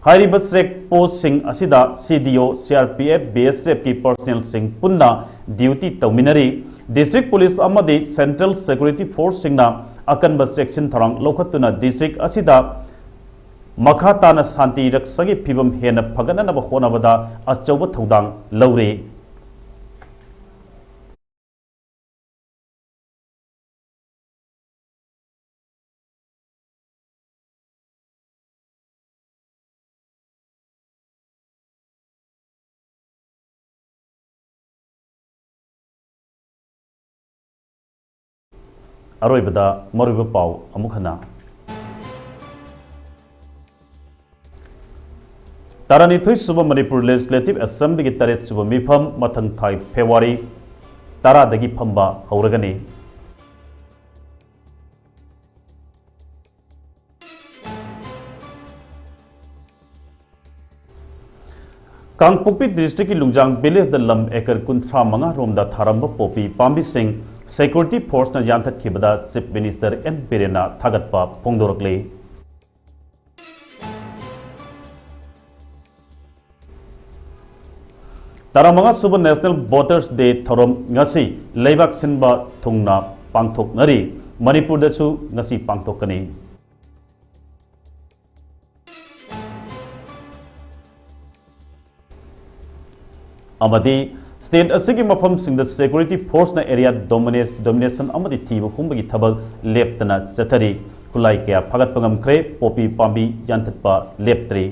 ꯍꯥꯏꯔꯤꯕ check postꯁꯤꯡ ꯑꯁꯤꯗ C D O, C R P F, B S Fꯀꯤ personnelꯁꯤꯡ ꯄꯨꯟꯅ duty ꯇꯧꯃꯤꯟꯅꯔꯤ꯫ District police ꯑꯃꯗꯤ central security forceꯁꯤꯡꯅ ꯑꯀꯟꯕ ꯆꯦꯛꯁꯤꯟ ꯊꯧꯔꯥꯡ ꯂꯧꯈꯠꯇꯨꯅ district ꯑꯁꯤꯗ ꯃꯈꯥ ꯇꯥꯅ ꯁꯥꯟꯇꯤ ꯔꯛꯁꯥꯒꯤ ꯐꯤꯕꯝ ꯍꯦꯟꯅ ꯐꯒꯠꯅꯅꯕ ꯍꯣꯠꯅꯕꯗ ꯑꯆꯧꯕ ꯊꯧꯗꯥꯡ ꯂꯧꯔꯤ꯫ ꯑꯔꯣꯏꯕꯗ ꯃꯔꯨꯑꯣꯏꯕ ꯄꯥꯎ ꯑꯃꯨꯛ ꯍꯟꯅ꯫ ꯇꯔꯥꯅꯤꯊꯣꯏ ꯁꯨꯕ ꯃꯅꯤꯄꯨꯔ Legislative Assemblyꯒꯤ ꯇꯔꯦꯠ ꯁꯨꯕ ꯃꯤꯐꯝ ꯃꯊꯪ ꯊꯥ February ꯇꯔꯥꯗꯒꯤ ꯐꯝꯕ ꯍꯧꯔꯒꯅꯤ꯫ ꯀꯥꯡꯄꯣꯛꯄꯤ ꯗꯤꯁꯇ꯭ꯔꯤꯛꯀꯤ ꯂꯨꯡꯖꯥꯡ ꯚꯤꯂꯦꯖꯇ ꯂꯝ ꯑꯦꯀꯔ ꯀꯨꯟꯊ꯭ꯔꯥ ꯃꯉꯥ ꯔꯣꯝꯗ ꯊꯥꯔꯝꯕ ꯄꯣꯄꯤ ꯄꯥꯝꯕꯤꯁꯤꯡ ꯁꯦꯀ꯭ꯌꯨꯔꯤꯇꯤ ꯐꯣꯔꯁꯅ ꯌꯥꯟꯊꯠꯈꯤꯕꯗ ꯆꯤꯐ ꯃꯤꯅꯤꯁꯇꯔ ꯑꯦꯟ ꯕꯤꯔꯦꯟꯅ ꯊꯥꯒꯠꯄ ꯐꯣꯡꯗꯣꯔꯛꯂꯤ꯫ ꯇꯔꯥꯃꯉꯥ ꯁꯨꯕ ꯅꯦꯁꯅꯦꯜ ꯚꯣꯇꯔꯁ ꯗꯦ ꯊꯧꯔꯝ ꯉꯁꯤ ꯂꯩꯕꯥꯛ ꯁꯤꯟꯕ ꯊꯨꯡꯅ ꯄꯥꯡꯊꯣꯛꯅꯔꯤ꯫ ꯃꯅꯤꯄꯨꯔꯗꯁꯨ ꯉꯁꯤ ꯄꯥꯡꯊꯣꯛꯀꯅꯤ꯫ ꯑꯃꯗꯤ ꯁ꯭ꯇꯦꯠ ꯑꯁꯤꯒꯤ ꯃꯐꯝꯁꯤꯡꯗ ꯁꯦꯀ꯭ꯌꯨꯔꯤꯇꯤ ꯐꯣꯔꯁꯅ ꯑꯦꯔꯤꯌꯥ ꯗꯣꯃꯤꯅꯦꯁ-, ꯗꯣꯃꯤꯅꯦꯁꯟ ꯑꯃꯗꯤ ꯊꯤꯕ ꯍꯨꯝꯕꯒꯤ ꯊꯕꯛ ꯂꯦꯞꯇꯅ ꯆꯠꯊꯔꯤ꯫ ꯈꯨꯠꯂꯥꯏ ꯀꯌꯥ ꯐꯥꯒꯠꯄ ꯉꯝꯈ꯭ꯔꯦ, ꯄꯣꯄꯤ ꯄꯥꯝꯕꯤ ꯌꯥꯟꯊꯠꯄ ꯂꯦꯞꯇ꯭ꯔꯤ꯫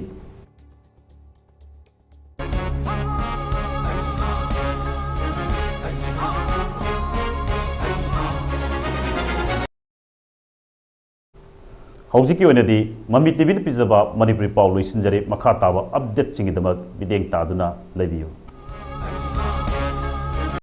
ꯍꯧꯖꯤꯛꯀꯤ ꯑꯣꯏꯅꯗꯤ ꯃꯃꯤ ꯇꯤꯚꯤꯅ ꯄꯤꯖꯕ ꯃꯅꯤꯄꯨꯔꯤ ꯄꯥꯎ ꯂꯣꯏꯁꯤꯟꯖꯔꯦ꯫ ꯃꯈꯥ ꯇꯥꯕ ꯑꯞꯗꯦꯠꯁꯤꯡꯒꯤꯗꯃꯛ ꯃꯤꯠꯌꯦꯡ ꯇꯥꯗꯨꯅ ꯂꯩꯕꯤꯌꯨ꯫